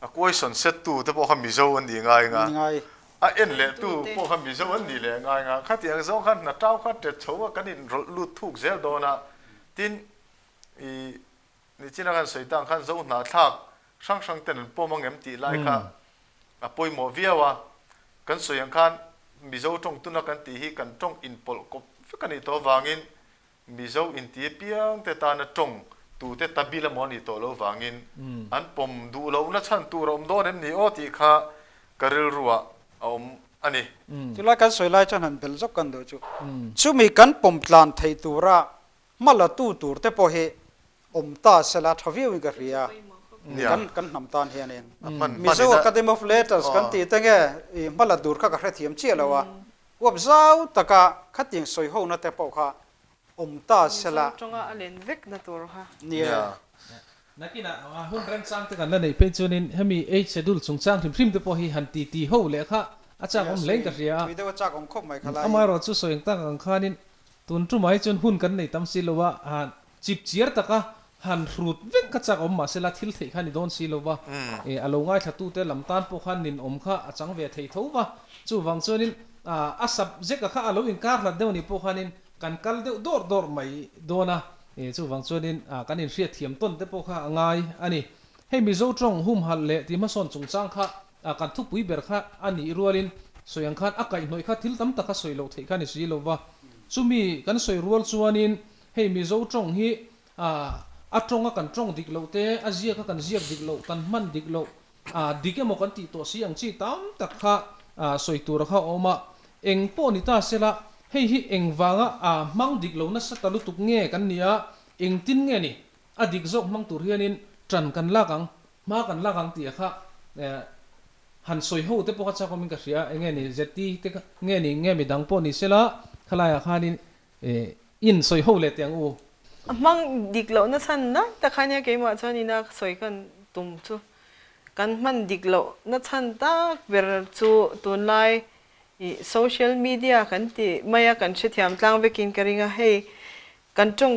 a question set tu te pawh kha Mizo an nih ngai nga, a en leh tu pawh kha Mizo an nih leh ngai nga, khatiang zawng khan hna tau kha tet chho a kan in rawlh lut thuk zel dawn a, tin i nichina kan sawi tang khan Zo hnahthlak hrang hrang ten an pawm ang em tih lai kha a pawimawh viau a, kan sawi ang khan Mizo tawng tuna kan tih hi kan tawng inpawlh kawp vek a nih tawh avangin Mizo inti apiang te tana tawng tute ta bil emaw a nih tawh loh vangin an pawm duh lohna chhan tur a awm dawn em ni aw tih kha ka rilruah a awm a ni. Chulai kan sawi lai chuan han belh zawk kan duh chu. Chumi kan pawm tlan theih tura Hma la tu tur te pawh hi awm ta sela tha viau in ka hria kan kan hnam tan hianin. Mizo Academy of Letters kan tih te nge i hma la tur kha ka hrethiam chiah lo a, huap zau taka khatiang sawi ho na te pawh kha awm ta sela. Mizo tawnga a len vek na tur kha. Nia. Nakinah hun remchang te kan la neih phei chuanin hemi Eight Schedule chungchang hrim hrim te pawh hi han ti ti ho leh kha a chak awm hle in ka hria a. Tui deuh a chak awm khawp mai kha lai. Amaherawhchu sawi ang tak ang khanin Tun tumah hi chuan hun kan nei tam si lo a, han chip chiar taka han hrut vek kha chak awm mahse la thil theih kha ni dawn si lo va, e a lo ngaithlatute lam tan pawh khan ninawm kha a chang ve thei tho va, chuvang chuanin a subject a kha a lo inkar hlat deuh anih pawh khanin kan kal deuh dawrh dawrh mai dawn a, e chuvang chuanin kan inhriatthiam tawn te pawh kha a ngai a ni. Hei Mizo tawng humhalh leh tihmasawn chungchang kha A kan thupui ber kha a nih rualin sawi ang khan a kaihhnawih kha thil tam tak a sawi loh theih kha a ni si lo va. Chumi kan sawi rual chuanin hei Mizo tawng hi a tawnga kan tawng dik loh te, a ziaka kan ziak dik loh, kan hman dik loh, dik emaw kan tih tawh si ang chi tam tak kha sawi tura kha a awm a. Eng pawh ni ta sela hei hi engvanga hmang dik lo nasa ta lutuk nge kan nia, engtin nge ni a dik zawk hmang tur hianin tan kan lak ang Hma kan lak ang tih a kha han sawi ho te pawh kha chak awmin ka hria, enge ni ZT te kha nge ni nge midang pawh ni sela khalaiah khanin in sawi ho leh teh ang u. A hmang dik loh na chhan lai tak kha nia keimah chuan ina sawi kan tum chu kan hman dik loh na chhan tak ber chu tunlai ih social media kan tih mai a kan hrethiam tlang vekin ka ring a, hei kan tawng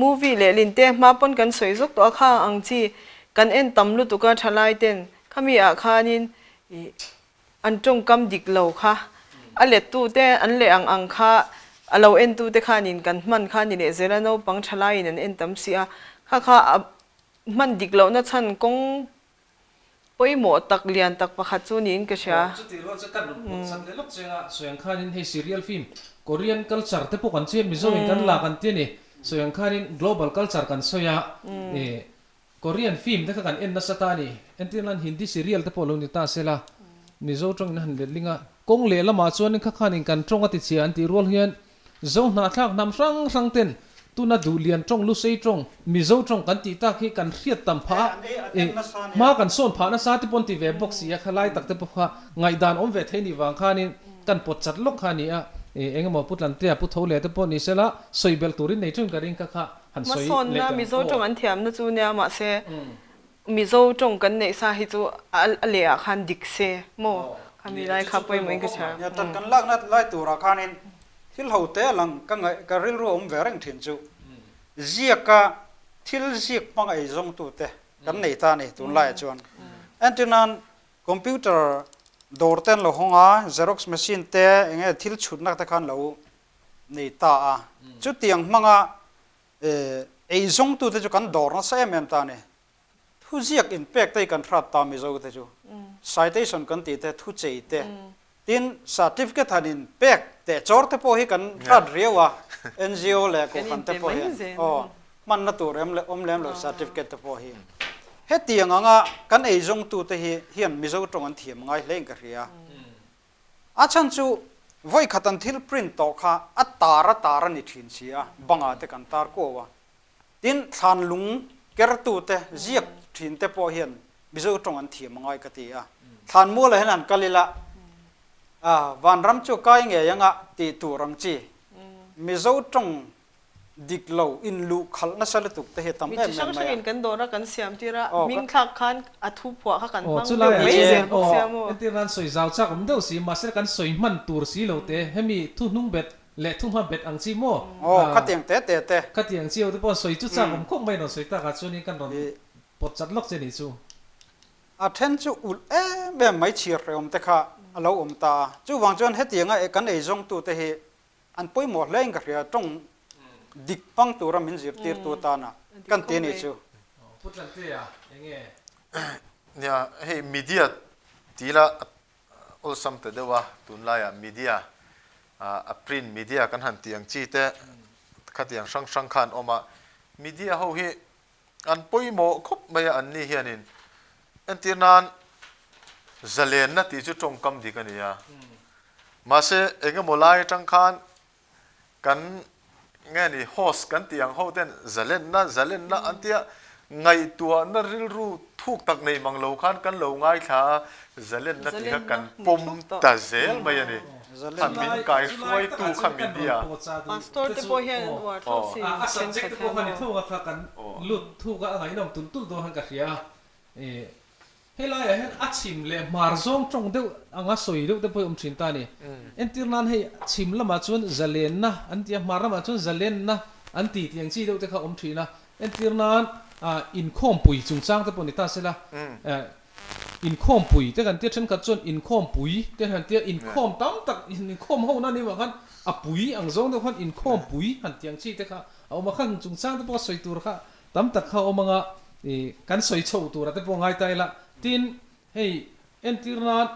Movie leh linte hma pawn kan sawi zawk tawh a kha ang chi kan en tam lutuk a thalai ten khami ah khanin ih an tawngkam dik lo kha a let tu te an leh ang ang kha a lo en tu te khanin kan hman kha ni leh zel a naupang thalai in an en tam si a kha kha a hman dik loh na chhan kawng Pawimawh tak lian tak pakhat chu niin ka hria. Chutih rual chu kan rawn pawt chat leh lawk cheng a, sawi ang khanin hei serial film Korean culture te pawh kan chhiat Mizo in kan lak an ti a ni, sawi ang khanin global culture kan sawi a, ih Korean film te kha kan en nasa ta a ni, entir nan Hindi serial te pawh lo ni ta sela Mizo tawngin a han letling a, kawng leh lamah chuanin kha khanin kan tawng a ti chhia an tih rual hian Zo hnahthlak hnam hrang hrang ten tuna Duhlian tawng, Lusei tawng, Mizo tawng kan tih tak hi kan hriat tam phah a, ih, hma kan sawn phah nasa te pawh an ti ve bawk si a, khalai tak te pawh kha ngaihdan awm ve thei nih vang khanin kan pawt chat lawk kha a ni a, ih, eng emaw Pu Tlantea, Pu Tho leh te pawh ni sela sawi belh turin nei thin ka ring kha kha han sawi leh Hmasawnna teh ang Mizo aw. tawng an thiamna chu nia mahse Mizo tawng kan neih sa hi chu a leh ah khan dik se maw? Khami lai kha pawimawh in ka chhiar. Nia tan kan lakna lai turah khanin thil ho te a lang ka ngaih ka rilru a awm ve reng thin chu ziaka thil ziak hmang ei zawngtute kan nei ta a ni tunlaiah chuan. Entirnan computer dawr te an lo hawng a, xerox machine te eng nge thil chhutna te kha an lo nei ta a. Chutiang hmanga Ei zawngtute chu kan dawr nasa em em ta a ni. Thuziak inpek te hi kan hrat ta Mizo te chu. Citation kan tih te, thuchei te, tin certificate han inpek teh chawr te pawh hi kan hrat riau a, NGO leh Kohhran te pawh hian aw hmanna tur em leh awm lem lo certificate te pawh hi. Hetiang anga kan ei zawngtute hi hian Mizo tawng an thiam ngai hle in ka hria. A chhan chu vawi khat an thil print tawh kha a tar a tar a ni thin si a, bangah te kan tar kuau a. Tin, thlan lung kertu te, ziak thin te pawh hian Mizo tawng an thiam a ngai ka ti a. Thlan mualah hian han kal ila, a vanram chu kai ngei anga tih tur ang chi. Mizo tawng Dik lo, in luh khalh nasa lutuk te hi a tam Mi em chi em hrang mai a. hrangin kan dawr a kan siam tir a, Aw, hming ka. thlak khan a thu phuah kha kan Aw, hmang chulai deuh ah mai chuan zel bawk aw, sia maw? entir nan sawi zau chak awm deuh si, mahse kan sawi hman tur si lo te, hemi thu hnung bet leh thu hma bet ang chi maw? Aw, khatiang te te te. Khatiang chi ho te pawh sawi chu chak awm khawp mai rawn sawi tak ah chuanin kan rawn pawt chat lawk che nih chu. A then chu ulh em em mai chhir hrehawm te kha a lo awm ta a, chuvang chuan hetianga kan eizawngtute hi An pawimawh hle in ka hria, tawng dik hmang tura min zirtirtu atana kan ti a nih chu. Pu Tlantea, enge? Nia, hei media ti ila awlsam ta deuh a, tunlaiah media, a print media kan han tih ang chi te khatiang hrang hrang kha an awm a, media ho hi An pawimawh khawp mai a, anni hianin entir nan zalenna tih chu tawngkam dik a ni a. Mahse, engemaw lai atang khan kan Nge ni host kan tih ang ho ten zalenna zalenna an tia ngaihtuahna rilru thuk tak nei mang lo khan kan lo ngaithla a, zalenna tih kha kan pawm ta zel mai a ni. Kha min kai hruaitu kha media. Pastor te pawh hian an uar thlawk sin A subject te pawh kha ni thung a kha kan lut thuk a, a ngaihnawm tulh tulh dawn khan ka hria a. Helaiah hian a chhim leh hmar zawng tawng deuh anga sawi deuh te pawh hi awm thin ta a ni. Entir nan hei chhim lamah chuan zalenna an ti a, hmar lamah chuan zalenna an ti tih ang chi deuh te kha awm thin a. Entir nan inkhawmpui chungchang te pawh ni ta sela, inkhawmpui te kan tia thenkhat chuan inkhawmpui te han tia, inkhawm tam tak inkhawm ho na ni vang khan a pui ang zawng deuh khan inkhawmpui han tih ang chi te kha a awm a, khang chungchang te pawh sawi tur kha Tam tak kha awm anga i kan sawi chho tura te pawh ngai ta ila. Tin, hei entir nan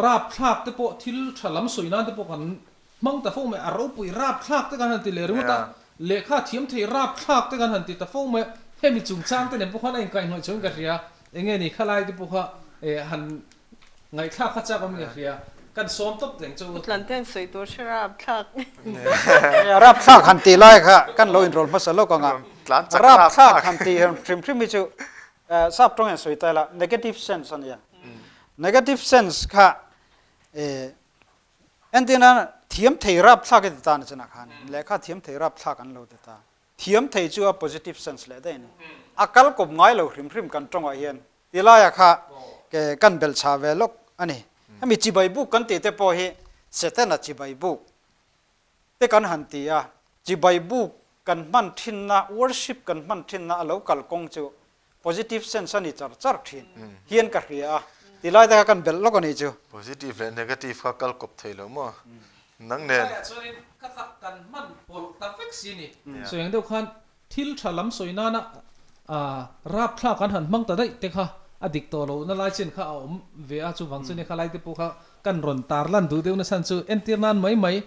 rap thlak te pawh thil tha lam sawi nan te pawh kan hmang ta fo mai a, ropui rap thlak te kan han ti leh ringawt a, lehkha thiam thei rap thlak te kan han ti ta fo mai a, hemi chungchang te nen pawh khan a inkaihhnawih chho in ka hria, enge ni khalai te pawh kha han Ngaihthlak kha chak awm nge hria. Kan sawm tawp reng chu. Tlan ten sawi tur hre rapthlak. Rapthlak han tih lai kha kan lo inrawl hmasa lawk ang a. Rapthlak han tih hrim hrim hi chu sap tawng hian sawi ta ila negative sense a nia. Negative sense kha entirna thiam thei rapthlak i ti ta ni chinah khan lehkha thiam thei rapthlak an lo ti ta. Thiam thei chu a positive sense leh daih a ni. A kal kawp ngai lo hrim hrim kan tawngah hian Tilaia kha ke kan belh chhah ve lawk a ni. Hemi chibai buk kan tih te pawh hi Setana chibai buk te kan han ti a, chibai buk kan hman thinna, worship kan hman thinna a lo kal kawng chu positive sense a ni char char thin hian ka hria a, tilai te kha kan belh lawk a nih chu. Positive leh negative kha kal kawp thei lo maw? Nang nen. Tilaiah chuanin ka kha kan hman pawlh ta vek si ni. Sawi ang deuh khan Thil tha lam sawi nana rapthlak an han hmang ta daih te kha a dik tawh lo na lai chin kha a awm ve a, chuvang chuan kha lai te pawh kha kan rawn tar lan duh deuh nasa chu entir nan mai mai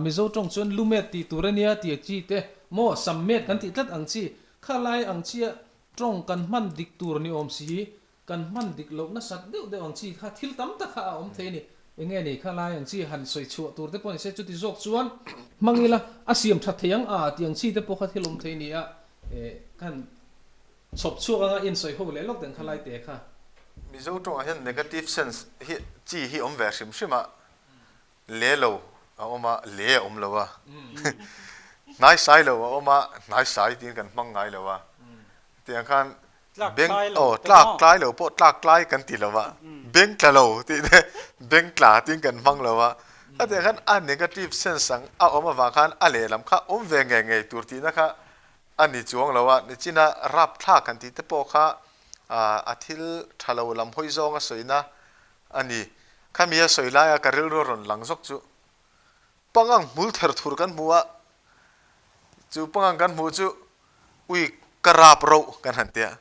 Mizo tawng chuan lumet tih tur a nia tih chi te maw sammet kan tih tlat ang chi kha lai ang chia tawng kan hman dik tur ni awm si Kan hman dik loh nasat deuh deuh ang chi kha thil tam tak kha a awm thei a ni. Enge ni kha lai ang chi han sawi chhuah tur te pawh ni se chuti zawk chuan hmang ila a siam that thei ang a tih ang chi te pawh kha thil awm thei nia kan chhawp chhuak anga insawi ho leh lawk deng kha lai te kha. Mizo tawngah hian negative sense hi chi hi awm ve hrim hrim a, le lo a awm a, le a awm lo a, hnaisai lo a awm a, hnaisai tiin kan hmang ngai lo a, tiang khan Beng aw tlak tlai lo pawh tlak tlai kan ti lo va, beng tla lo tih te beng tla tiin kan hmang lo va. Khatiang khan a negative sense ang a awm avang khan a lehlam kha awm ve ngei ngei tur tihna kha a ni chuang lo a. Nichina rapthlak han tih te pawh kha a thil tha lo lam hawi zawng a sawina a ni. Khami a sawi laia ka rilru a rawn lang zawk chu pangang hmul ther thur kan hmu a, chu pangang kan hmuh chu Ui, ka rap roh kan han tia.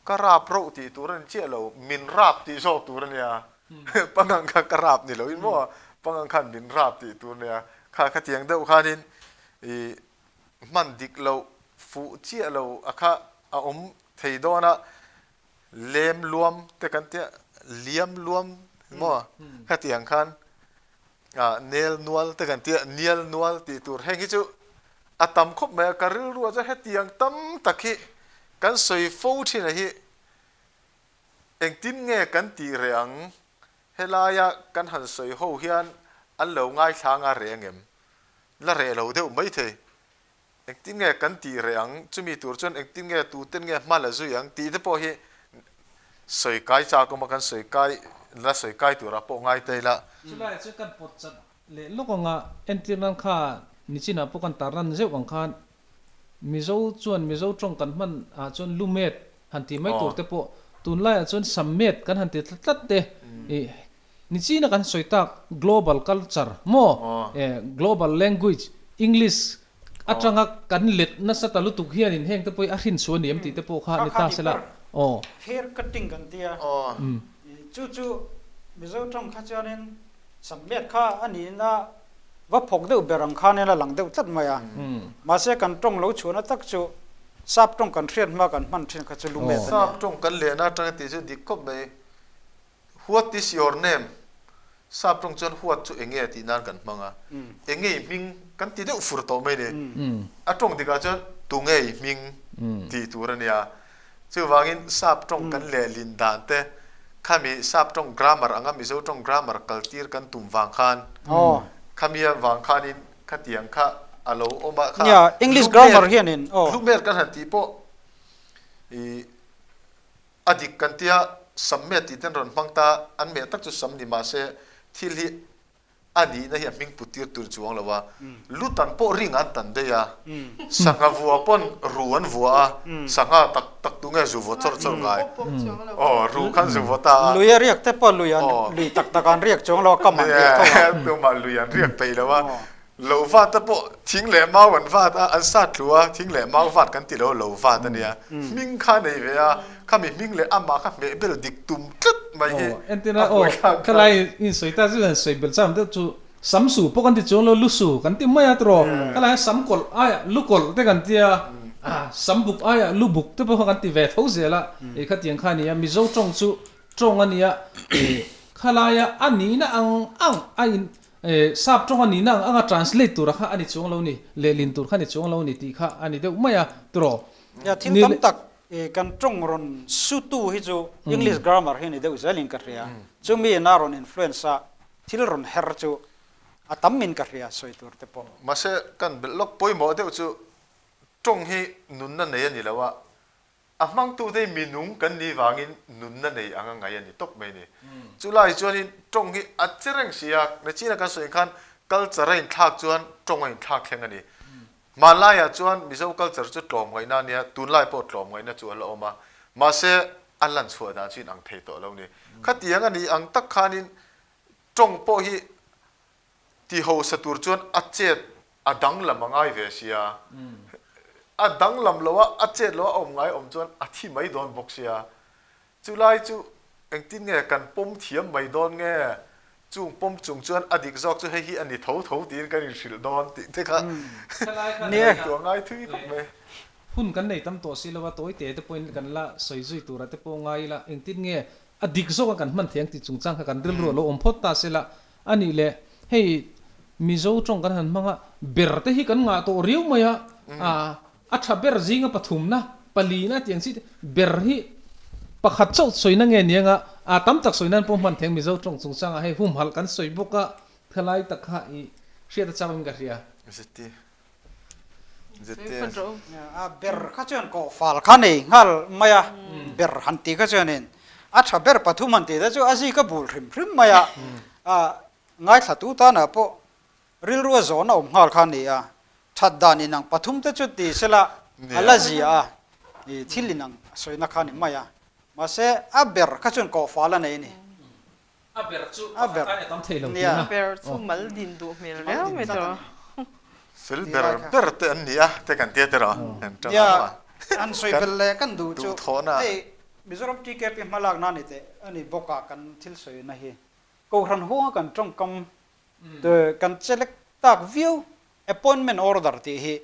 Ka rap roh tih tur a ni chiah lo, min rap tih zawk tur a nia. Pangang kha ka rap ni loin maw, pangang khan min rap tih tur a nia. Kha khatiang deuh khanin i hman dik loh, fuh chiah lo a kha a awm thei dawn a, lem luam te kan tia, liam luam maw khatiang khan nel nual te kan tia, nial nual tih tur heng hi chu a tam khawp mai a, ka rilru ah chuan hetiang tam tak hi kan sawi fo thin a hi engtin nge kan tih reh ang, helaia kan han sawi ho hian an lo ngaithla anga reh ang em? La reh lo deuh maithei. Engtin nge kan tih reh ang, chumi tur chuan engtin nge tuten nge hma la zui ang tih te pawh hi sawi kai chak awm a, kan sawi kai la sawi kai turah pawh ngai ta ila. Chulaiah chuan kan pawt chat leh lawk ang a, entir nan kha nichinah pawh kan tar lan zeuh ang khan Mizo chuan Mizo tawng kan hman ah chuan lumet han tih mai tur te pawh tunlaiah chuan sammet kan han ti tlat tlat te ih Nichina kan sawi tak global culture maw global language English atanga kan let nasa ta lutuk hianin heng te pawh hi a hrin chhuah a ni em tih te pawh kha ni ta sela aw. Hair cutting kan tia chu chu Mizo tawng kha chuanin sammet kha a nihna va phawk deuh ber ang khanin a lang deuh tlat mai a, mahse kan tawng lo chhuahna tak chu sap tawng kan hriat hma kan hman thin kha chu lumet a nia. Sap tawng kan lehna atanga tih chu dik khawp mai. What is your name? Sap tawng chuan huat chu eng nge tih nan kan hmang a, eng nge i hming kan ti deuh fur tawh mai ni. A tawng dikah chuan tu nge i hming tih tur a nia. Chuvangin sap tawng kan lehlin dan te, khami sap tawng grammar anga Mizo tawng grammar kaltir kan tum vang khan, khami avang khanin khatiang kha a lo awm a, kha Nia, English grammar hianin aw. Lumer kan han tih pawh i a dik kan tia sam meh tih ten rawn hmang ta, an meh tak chu sam ni mahse thil hi a nihna hi a hming put tir tur chuang lo a, lu tan pawh ring an tan daih a, sangha vua pawn ru an vua a, sangha tak tak tu nge zu vaw chawrh chawrh ngai, aw ru khan zu vaw ta a. Lui a riak te pawh lui an lui tak tak an riak chuang lo a, kam an riak tho a. Tumah lui an riak peih lo a, Lo vat te pawh thing leh mau an vat a, an sat tlu a, thing leh mau vat kan ti lo, lo vat a nia. Hming kha nei ve a, khami hming leh amah kha hmeh bel dik tum tlat mai hi a buaithlak kha. Khalai insawi ta chu han sawi bel cham deuh chu sam su pawh kan ti chuang lo, lu su kan ti mai a tiraw, khalai sam kawlh aiah lu kawlh te kan tia, sam buk aiah lu buk te pawh kha kan ti ve tho zel a, khatiang kha a nia, Mizo tawng chu tawng a nia, khalaia a nihna ang ang a in Sap tawng a nihna ang anga translate tura kha a ni chuang lo ni, lehlin tur kha a ni chuang lo ni tih kha a ni deuh mai a, tiraw? Nia, thil tam tak kan tawng rawn sutu hi chu English grammar hi a ni deuh zelin ka hria. Chumi ina rawn influence a, thil rawn her chu a tam in ka hria sawi tur te pawh. Mahse, kan belh lawk pawimawh deuh chu tawng hi nunna nei a ni lo a, A hmangtute hi mi nung kan nih vangin nunna nei anga ngai a ni tawp mai a ni. Chulai chuanin tawng hi a che reng si a, Nachina kan sawi khan culture a inthlak chuan tawng a inthlak thleng a ni. Hmanlaiah chuan Mizo culture chu tlawmngaihna a nia, tunlai pawh tlawmngaihna chu a la awm a, mahse a lanchhuah dan chu inang thei tawh lo a ni. Khatiang a nih ang tak khanin tawng pawh hi Ti hausa tur chuan a chet a danglam a ngai ve sia. A danglam lo a, a chet lo a awm ngai awm chuan a thi mai dawn bawk sia. Chulai chu engtin nge kan pawm thiam mai dawn nge? Chung pawm chung chuan a dik zawk chu hei hi a ni tho tho tiin kan inhrilh dawn tih te kha ngaihtuah ngai thui khawp mai. Hun kan nei tam tawh si lo a, tawi te te pawhin kan la sawi zui tura te pawh ngai ila engtin nge a dik zawk a kan hman thei ang tih chungchang kha kan rilru a lo awm phawt ta sela A nih leh, hei Mizo tawng kan han hmang a, ber te hi kan ngah tawh riau mai a, a tha ber zinga pathumna, palina tih ang chi te, ber hi pakhat chauh sawina nge ni anga, a tam tak sawi nan pawh hman thei ang Mizo tawng chungchangah hei humhalh kan sawi bawk a, thalai tak kha i hriat a chauhin ka hria. Zeti. A ber kha chuan kawh fal kha nei nghal mai a, ber han tih kha chuanin a tha ber pathum han tih te chu a zik a bul hrim hrim mai a, ngaithla tu tanah pawh rilru a zawn a awm nghal kha a ni a, that dan inang pathum te chu ti sela a la zia a, thil inang sawina kha a ni mai a, mahse a ber kha chuan kawh fal a nei a ni. A ber chu pakhat ai a tam thei lo tihna. A ber chu mal din duh hmel riau mai tawh. Fel ber ber te an ni a te kan tia tiraw an tang a. An sawi bel leh kan duh chu hei Mizoram TKP hmalakna a ni teh a ni bawk a kan thil sawina hi Kohhran huanga kan tawngkam kan chelek tak viau appointment order tih hi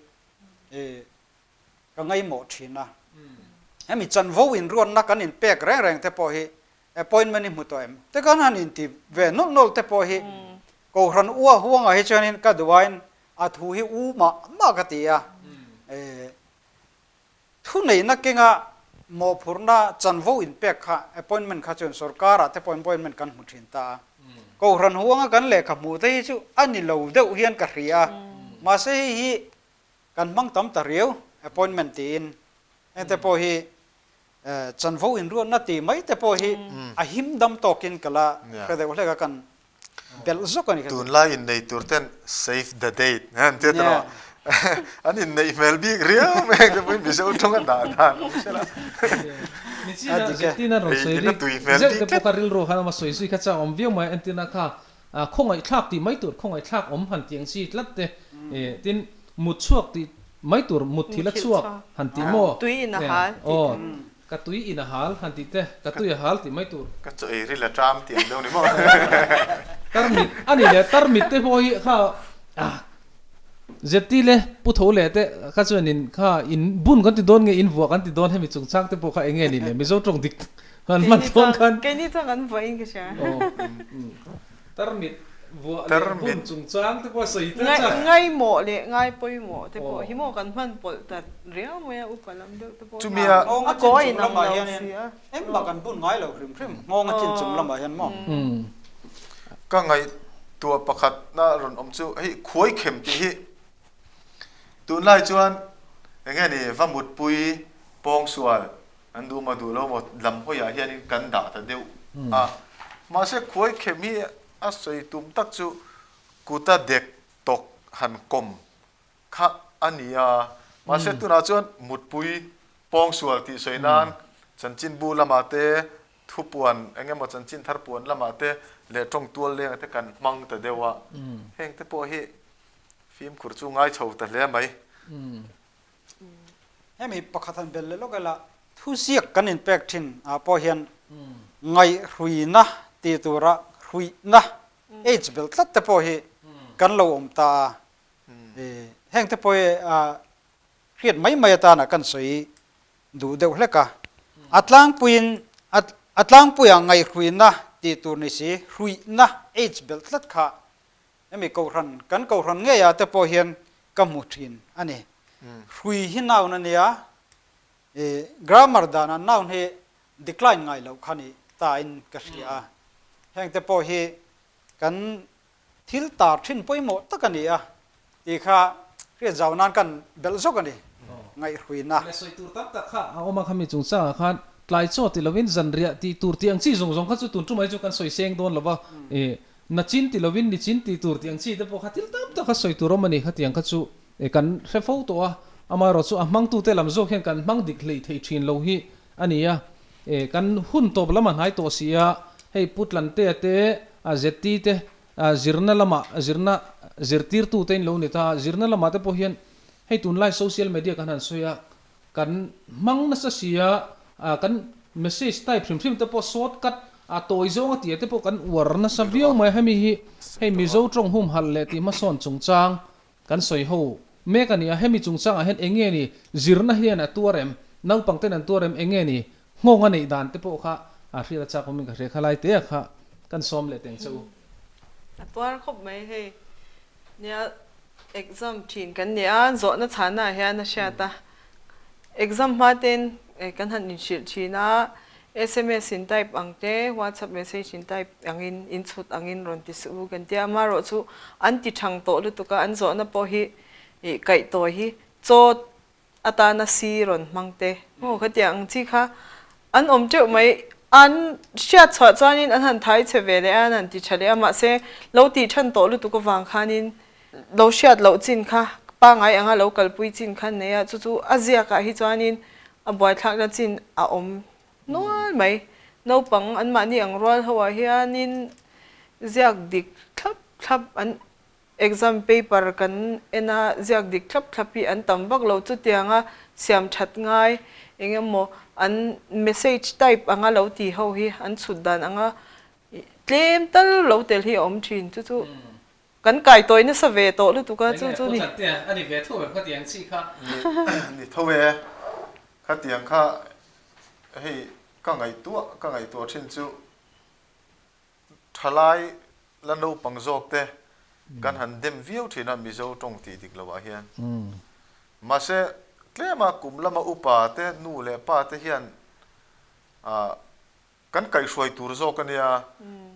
ka ngaihmawh thin a. Hemi chanvo inruatna kan inpek reng reng te pawh hi appointment i hmu tawh em? Te kan han inti ve nawlh nawlh te pawh hi Kohhran ua huangah hi chuanin ka duhaiin a thu hi u mah mah ka ti a. Thuneihna kenga mawhphurhna chanvo inpek kha appointment kha chuan sorkarah te pawh appointment kan hmu thin ta a. Kohhran huanga kan lehkha hmuh te hi chu a ni lo deuh hian ka hria a. Mahse hei hi Kan hmang tam ta riau appointment tiin hengte pawh hi chanvo inruatna tih mai te pawh hi a him dam tawkin ka la hre deuh hlek a kan belh zawk a ni. Tunlai innei tur ten save the date an tia ta rawh an inneih hmel bik riau mai hengte pawhin Mizo tawnga dah dan awm sela. Nichina Zeptina rawn sawi rik zeuh te pawh kha rilru khan a sawi zui kha chang awm viau mai entirna kha Khawngaihthlak tih mai tur, khawngaihthlak awm han tih ang chi tlat te, tin mut chhuak tih mai tur, mut thil a chhuak han tih maw? Tui in a hal tih te. Ka tui in a hal han tih te, ka tui a hal tih mai tur. Ka chaw ei ril a ṭam tih ang deuh ni maw? Tarmit a ni le, tarmit te pawh hi kha ZT le Pu Tho leh te kha chuanin kha in bun kan ti dawn nge in vuah kan ti dawn hemi chungchang te pawh kha eng nge ni le Mizo tawng dik Han hman dawn khan. Keini chuan kan vuah in ka hria. Tarmit vuah leh bun chungchang te pawh a sawi tlat a. Ngaimawh leh ngai pawimawh te pawh hi maw kan hman pawlh ta riau mai a, upa lam deuh te pawh hian a kaw a inang lo si a. Engmah kan bun ngai lo hrim hrim, nghawng a chin chung lamah hian maw. Ka ngaihtuah pakhatna rawn awm chu hei khuai khem tih hi tunlai chuan enge ni va mutpui pawngsual An duh maw duh lo maw lam hawiah hianin kan dah ta deuh a. Mahse khuai khem hi a sawi tum tak chu kuta dek tawk han kawm kha a ni a. Mahse tunah chuan mutpui pawngsual tih sawi nan chanchinbu lamah te, thupuan eng emaw chanchin thar puan lamah te leh tawngtual lengah te kan hmang ta deuh a. Heng te pawh hi fimkhur chu ngai chho ta hle mai. Hemi pakhat han bel leh lawk ila, thuziak kan inpek thin ah pawh hian ngaihhruina tih tura hruihna, H belh tlat te pawh hi kan lo awm ta a. Heng te pawh hi hriat mai mai atana kan sawi duh deuh hlek a. A tlangpuiin a tlangpuiah ngaihhruina tih tur ni si hruihna, H belh tlat kha Hemi kohhran, kan kohhran ngeiah te pawh hian ka hmu thin a ni. Hrui hi noun a nia, i grammar danah noun hi decline ngai loh kha ni ta in ka hria a. Heng te pawh hi kan thil tar thin pawimawh tak a ni a tih kha hriat zau nan kan belh zawk a ni, ngaihhruina. Le sawi tur tam tak kha a awm a, khami chungchangah khan tlai chaw ti lovin zanriah tih tur tih ang chi zawng zawng kha chu tun tumai chu kan sawi seng dawn lo va, i Nachin ti lovin nichin tih tur tih ang chi te pawh kha thil tam tak a sawi tur awm a ni. Khatiang kha chu kan hre fo tawh a, amaherawh chu a hmangtute lam zawk hian kan hmang dik hlei thei thin lo hi a ni a. Kan hun tawp lam a hnai tawh si a, hei Pu Tlantea te, ZT te zirna lamah zirna zirtirtute in lo ni ta a, zirna lamah te pawh hian hei tunlai social media kan han sawi a, Kan hmang nasa sia, kan message type hrim hrim te pawh shortcut a tawi zawng a tia te pawh kan uar nasa viau mai a, hemi hi hei Mizo tawng humhalh leh tih hmasawn chungchang kan sawi ho mek a ni a, hemi chungchangah hian eng nge ni zirna hian a tuar em, naupang ten an tuar em, eng nge ni nghawng a neih dan te pawh kha a hriat a chak awmin ka hria kha lai te a kha kan sawm leh teng che u. A tuar khawp mai hei nia. Exam thin kan ni a, zawhna chhana ah hian a hriat a. Exam hma ten kan han inhrilh thin a, sms in type ang te, whatsapp message in type angin, in chhut angin rawn ti suh u kan tia. Amaherawh chu an ti thang tawh lutuk a, an zawhna pawh hi kaih tawi hi chaw atana si rawn hmang te maw khatiang ang chi kha an awm teuh mai. An hriat chhuah chuanin an han thai chhe ve leh a, an han ti tha leh a, mahse lo tih than tawh lutuk avang khanin lo hriat loh chin kha pangai anga lo kalpui chin kha an nei a, chu chu a ziakah hi chuanin a buaithlakna chin a awm nual mai. Naupang anmahni ang rual ho ah hianin ziak dik thlap thlap an Exam paper kan en a, ziak dik thlap thlap hi an tam vak lo. Chutianga siam that ngai eng emaw an message type anga lo ti ho hi an chhut dan anga tlem tal lo tel hi a awm thin. Chu chu kan kai tawi nasa ve tawh lutuk a, chu chu ni. Enge pu Tlantea a ni ve tho em khatiang chi kha? Ni tho e, khatiang kha hei ka ngaihtuah ka ngaihtuah thin chu. Thalai la naupang zawk te kan han dem viau thin a Mizo tawng tih dik lo ah hian. Mahse tlema kum lama upa te nu leh pa te hian ah kan kaihhruai tur zawk a nia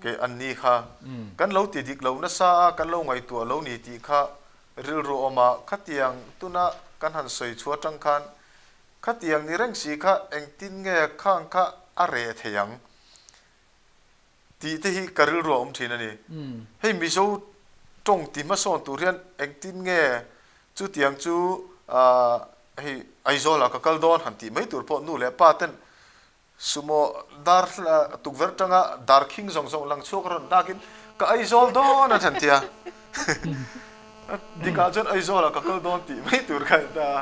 kei an ni kha. Kan lo ti dik lo nasa a kan lo ngaihtuah lo ni tih kha rilru awm a khatiang tuna kan han sawi chhuah atang khan khatiang ni reng si kha engtin nge khang kha a reh thei ang Tih te hi ka rilru a awm thin a ni. Hei Mizo tawng ti hmasawn tur hian engtin nge chutiang chu hei Aizawlah ka kal dawn han tih mai tur pawh nu leh pa ten sumo dar tukverh tanga dar khing zawng zawng lang chhuak rawn dakin ka Aizawl dawn an han ti a. Dikah chuan Aizawlah ka kal dawn tih mai tur kha a ni ta a.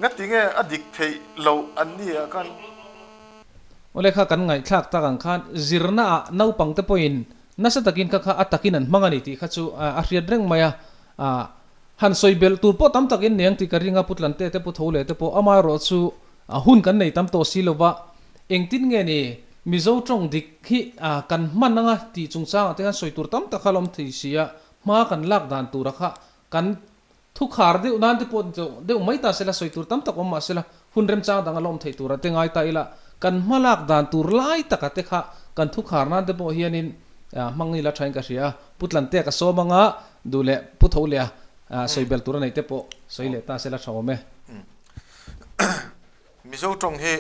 Ngatinge a dik theih loh an ni ah khan. Awle kha kan ngaihthlak tak ang khan zirna ah naupang te pawhin nasa takin kha kha a takin an hmang a ni tih kha chu a hriat reng mai a, han sawi belh tur pawh tam takin nei ang tih ka ring a, Pu Tlante te Pu Tho leh te pawh amaherawh chu hun kan nei tam tawh si lova engtin nge ni Mizo tawng dik hi kan hman anga tih chungchangah te khan sawi tur tam tak kha a la awm thei si a, hma kan lak dan tura kha kan Thukhar deuh nan te pawh deuh mai ta sela, sawi tur tam tak awm mah sela, hun remchang dang a la awm theih tura te ngai ta ila, kan hmalak dan tur lai taka te kha kan thukhar nan te pawh hianin hmang ila thain ka hria a, Pu Tlantea ka sawm anga duh leh Pu Tho leh a sawi bel tur a neih te pawh sawi leh ta sela tha awm e. Mizo tawng hi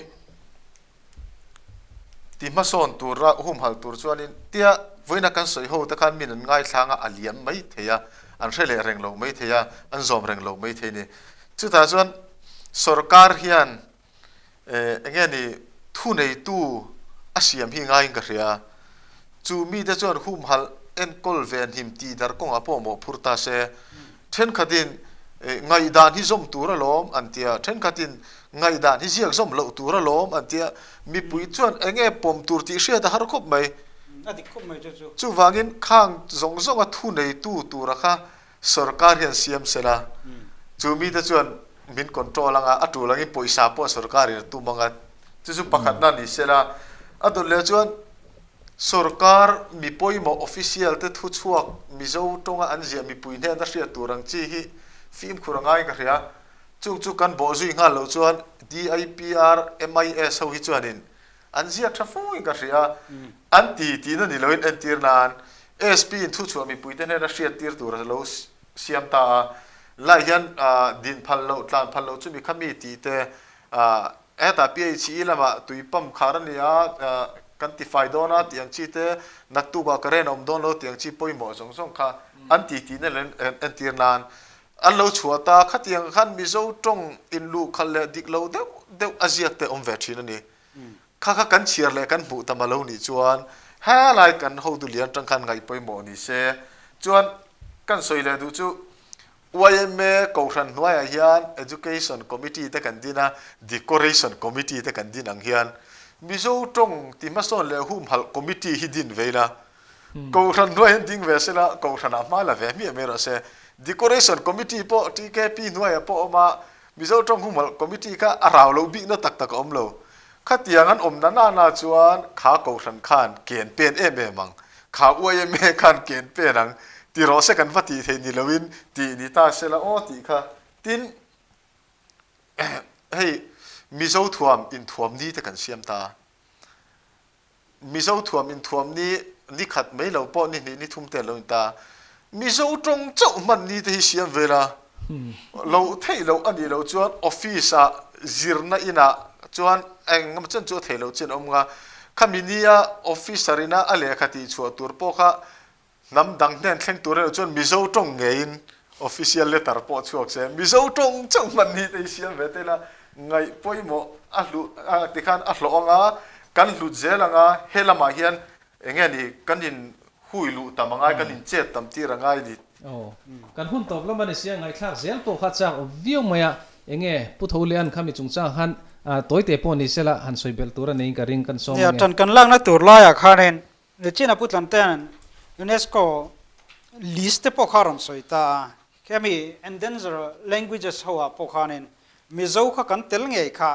Ti hmasawn tura humhal tur chuanin tia vawiina kan sawi ho te khan min an ngaithlang a, a liam mai thei a, an hre leh reng lo mai thei a, an zawm reng lo mai thei a ni. Chutah chuan sorkar hian eng nge ni thuneitu a siam hi ngaiin ka hria a, chu mite chuan humhal enkawl venhim tih dar kawngah pawh mawhphur ta se, Thenkhatin ngaihdan hi zawm tur alawm an ti a, thenkhatin ngaihdan hi ziak zawm loh tur alawm an ti a, mipui chuan eng nge pawm tur tih hriat a har khawp mai. A dik khawp mai chu chu. Chuvangin khang zawng zawnga thuneitu tura kha sorkar hian siam sela, chu mite chuan min control anga a tul angin pawisa pawh sorkarin a tum anga, chu chu pakhatna ni sela, a dawt leh chuan Sorkar mi pawimawh official te thuchhuak Mizo tawnga an ziah mipui hnena hriat tur ang chi hi fimkhur a ngai ka hria. Chung chu kan bawh zui nghal loh chuan DIPR, MIS ho hi chuanin an ziak tha fo in ka hria. An ti tihna ni loin entir nan SP in thuchhuah mipui te hnena hriat tir tur a lo siam ta a. Lai hian din phal loh, tlan phal loh chumi kha mi tih te Hetah PHE lamah tui pump khar a ni a, kan ti fai dawn a tih ang chi te, naktukah current a awm dawn lo tih ang chi pawimawh zawng zawng kha an ti tihna leh entir nan an lo chhuah ta. Khatiang khan Mizo tawng inluh khalh leh dik lo deuh deuh a ziak te awm ve thin a ni. Kha kha kan chhiar leh kan hmuh tam a lo nih chuan helai kan hotu lian atang khan ngaih pawimawh ni se. Chuan kan sawi leh duh chu Yma Kohhran hnuaiah hian Education Committee te kan din a, Decoration Committee te kan din ang hian Mizo tawng ti hmasawn leh humhalh Committee hi din ve ila, Kohhran hnuai hian ding ve sela, Kohhranah hma la ve hmiah mai rawh se. Decoration Committee pawh TKP hnuaiah pawh a awm a, Mizo tawng humhalh Committee kha a rau loh bikna tak tak a awm lo. Khatiang an awm na na na chuan kha Kohhran khan ken pen em em ang, kha yma khan ken pen ang ti rawh se kan va tih theih ni loin tih ni ta se la aw tih kha. Tin, hei Mizo thuam inthuam ni te kan siam ta. Mizo thuam inthuam ni ni khat mai lo pawh ni hnih ni thum te an lo in ta. Mizo tawng chauh hman ni te hi siam ve la. Loh theih loh a nih loh chuan office ah zirna inah chuan eng emaw chen chu a theih loh chin a awm nga. Khami nia officer ina a lehkha tih chhuah tur pawh kha Hnam dang hnen thleng tur erawh chuan Mizo tawng ngeiin official letter pawh chhuak se, Mizo tawng chauh hman ni te hi siam ve tel a, ngaih pawimawh a hluh a tikhan a hlawh ang a, kan hlut zel ang a, he lamah hian eng nge ni kan in hui luh tam a ngai, kan in chet tam tir a ngai ni. Aw, kan hun tawp lam a ni sia, ngaihthlak zel pawh kha chak awm viau mai a, eng nge Pu Tho Lian khami chungchang khan tawite pawh ni sela han sawi belh tur a neiin ka ring kan sawm Nia, ang e. ṭan kan lakna tur laiah khanin China Pu Tlantea'n UNESCO list te pawh kha a rawn sawi ta a, khemi endangered languages ho ah pawh khanin Mizo kha kan tel ngei kha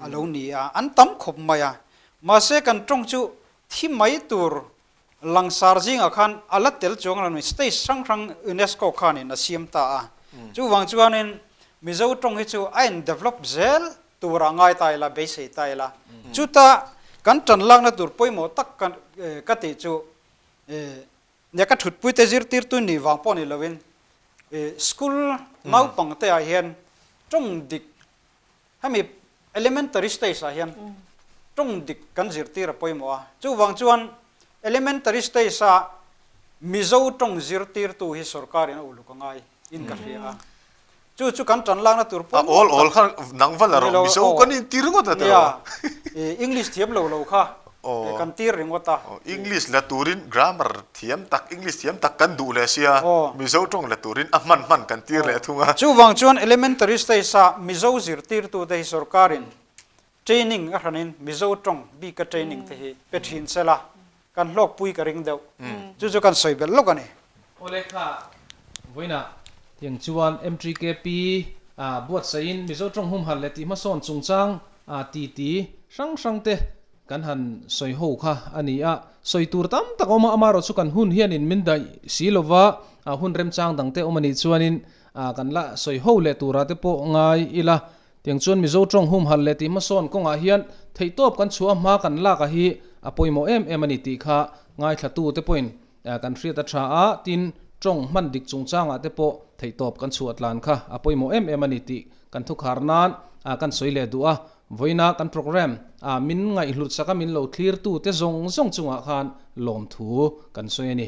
a lo ni a, an tam khawp mai a. Mahse kan tawng chu thi mai tur langsar zingah khan a la tel chuang lo ni, stage hrang hrang UNESCO khanin a siam ta a. Chuvang chuanin Mizo tawng hi chu a in develop zel Turah ngai ta ila, beisei ta ila. Chuta kan tan lakna tur pawimawh tak ka tih chu nia ka thutpuite zirtirtu nih vang pawh ni loin school naupang te ah hian tawng dik hemi elementary stage ah hian tawng dik kan zirtir a pawimawh a. Chuvang chuan elementary stage a Mizo tawng zirtirtu hi sorkarin a uluk a ngai in ka hria a. Chu chu kan tan lakna tur pawh. A awl awl kha nang va la rawh Mizo kan in tir ringawt a tiraw. Nia, English thiam lo lo kha kan tir ringawt a. English la turin grammar thiam tak, English thiam tak kan duh leh sia, Mizo tawng la turin a hman hman kan tir leh thung a. Chuvang chuan elementary stage a Mizo zirtirtute hi sorkarin Training a hranin Mizo tawng bika training te hi pe thin se la, kan hlawkpui ka ring deuh. Chu chu kan sawi belh lawk a ni. Awle kha vawiinah tiang chuan MTKP buatsaihin Mizo tawng humhalh leh tih hmasawn chungchang titi hrang hrang te. Kan han sawi ho kha a ni a, sawi tur tam tak a awm a, amaherawh chu kan hun hianin min daih si lo va, hun remchang dangte awm a nih chuanin kan la sawi ho leh turah te pawh ngai ila. Tiang chuan Mizo tawng humhalh leh tih hmasawn kawngah hian theihtawp kan chhuah hma kan lak a hi a pawimawh em em a ni tih kha ngaithla te pawhin kan hriat a tha a, tin tawng hman dik chungchangah te pawh theihtawp kan chhuah tlan kha a pawimawh em em a ni tih kan thukhar nan kan sawi leh duh a. Vawiina kan program ah min ngaihhlut sak a min lo thlir tu te zawng zawng chungah khan lawmthu kan sawi a ni.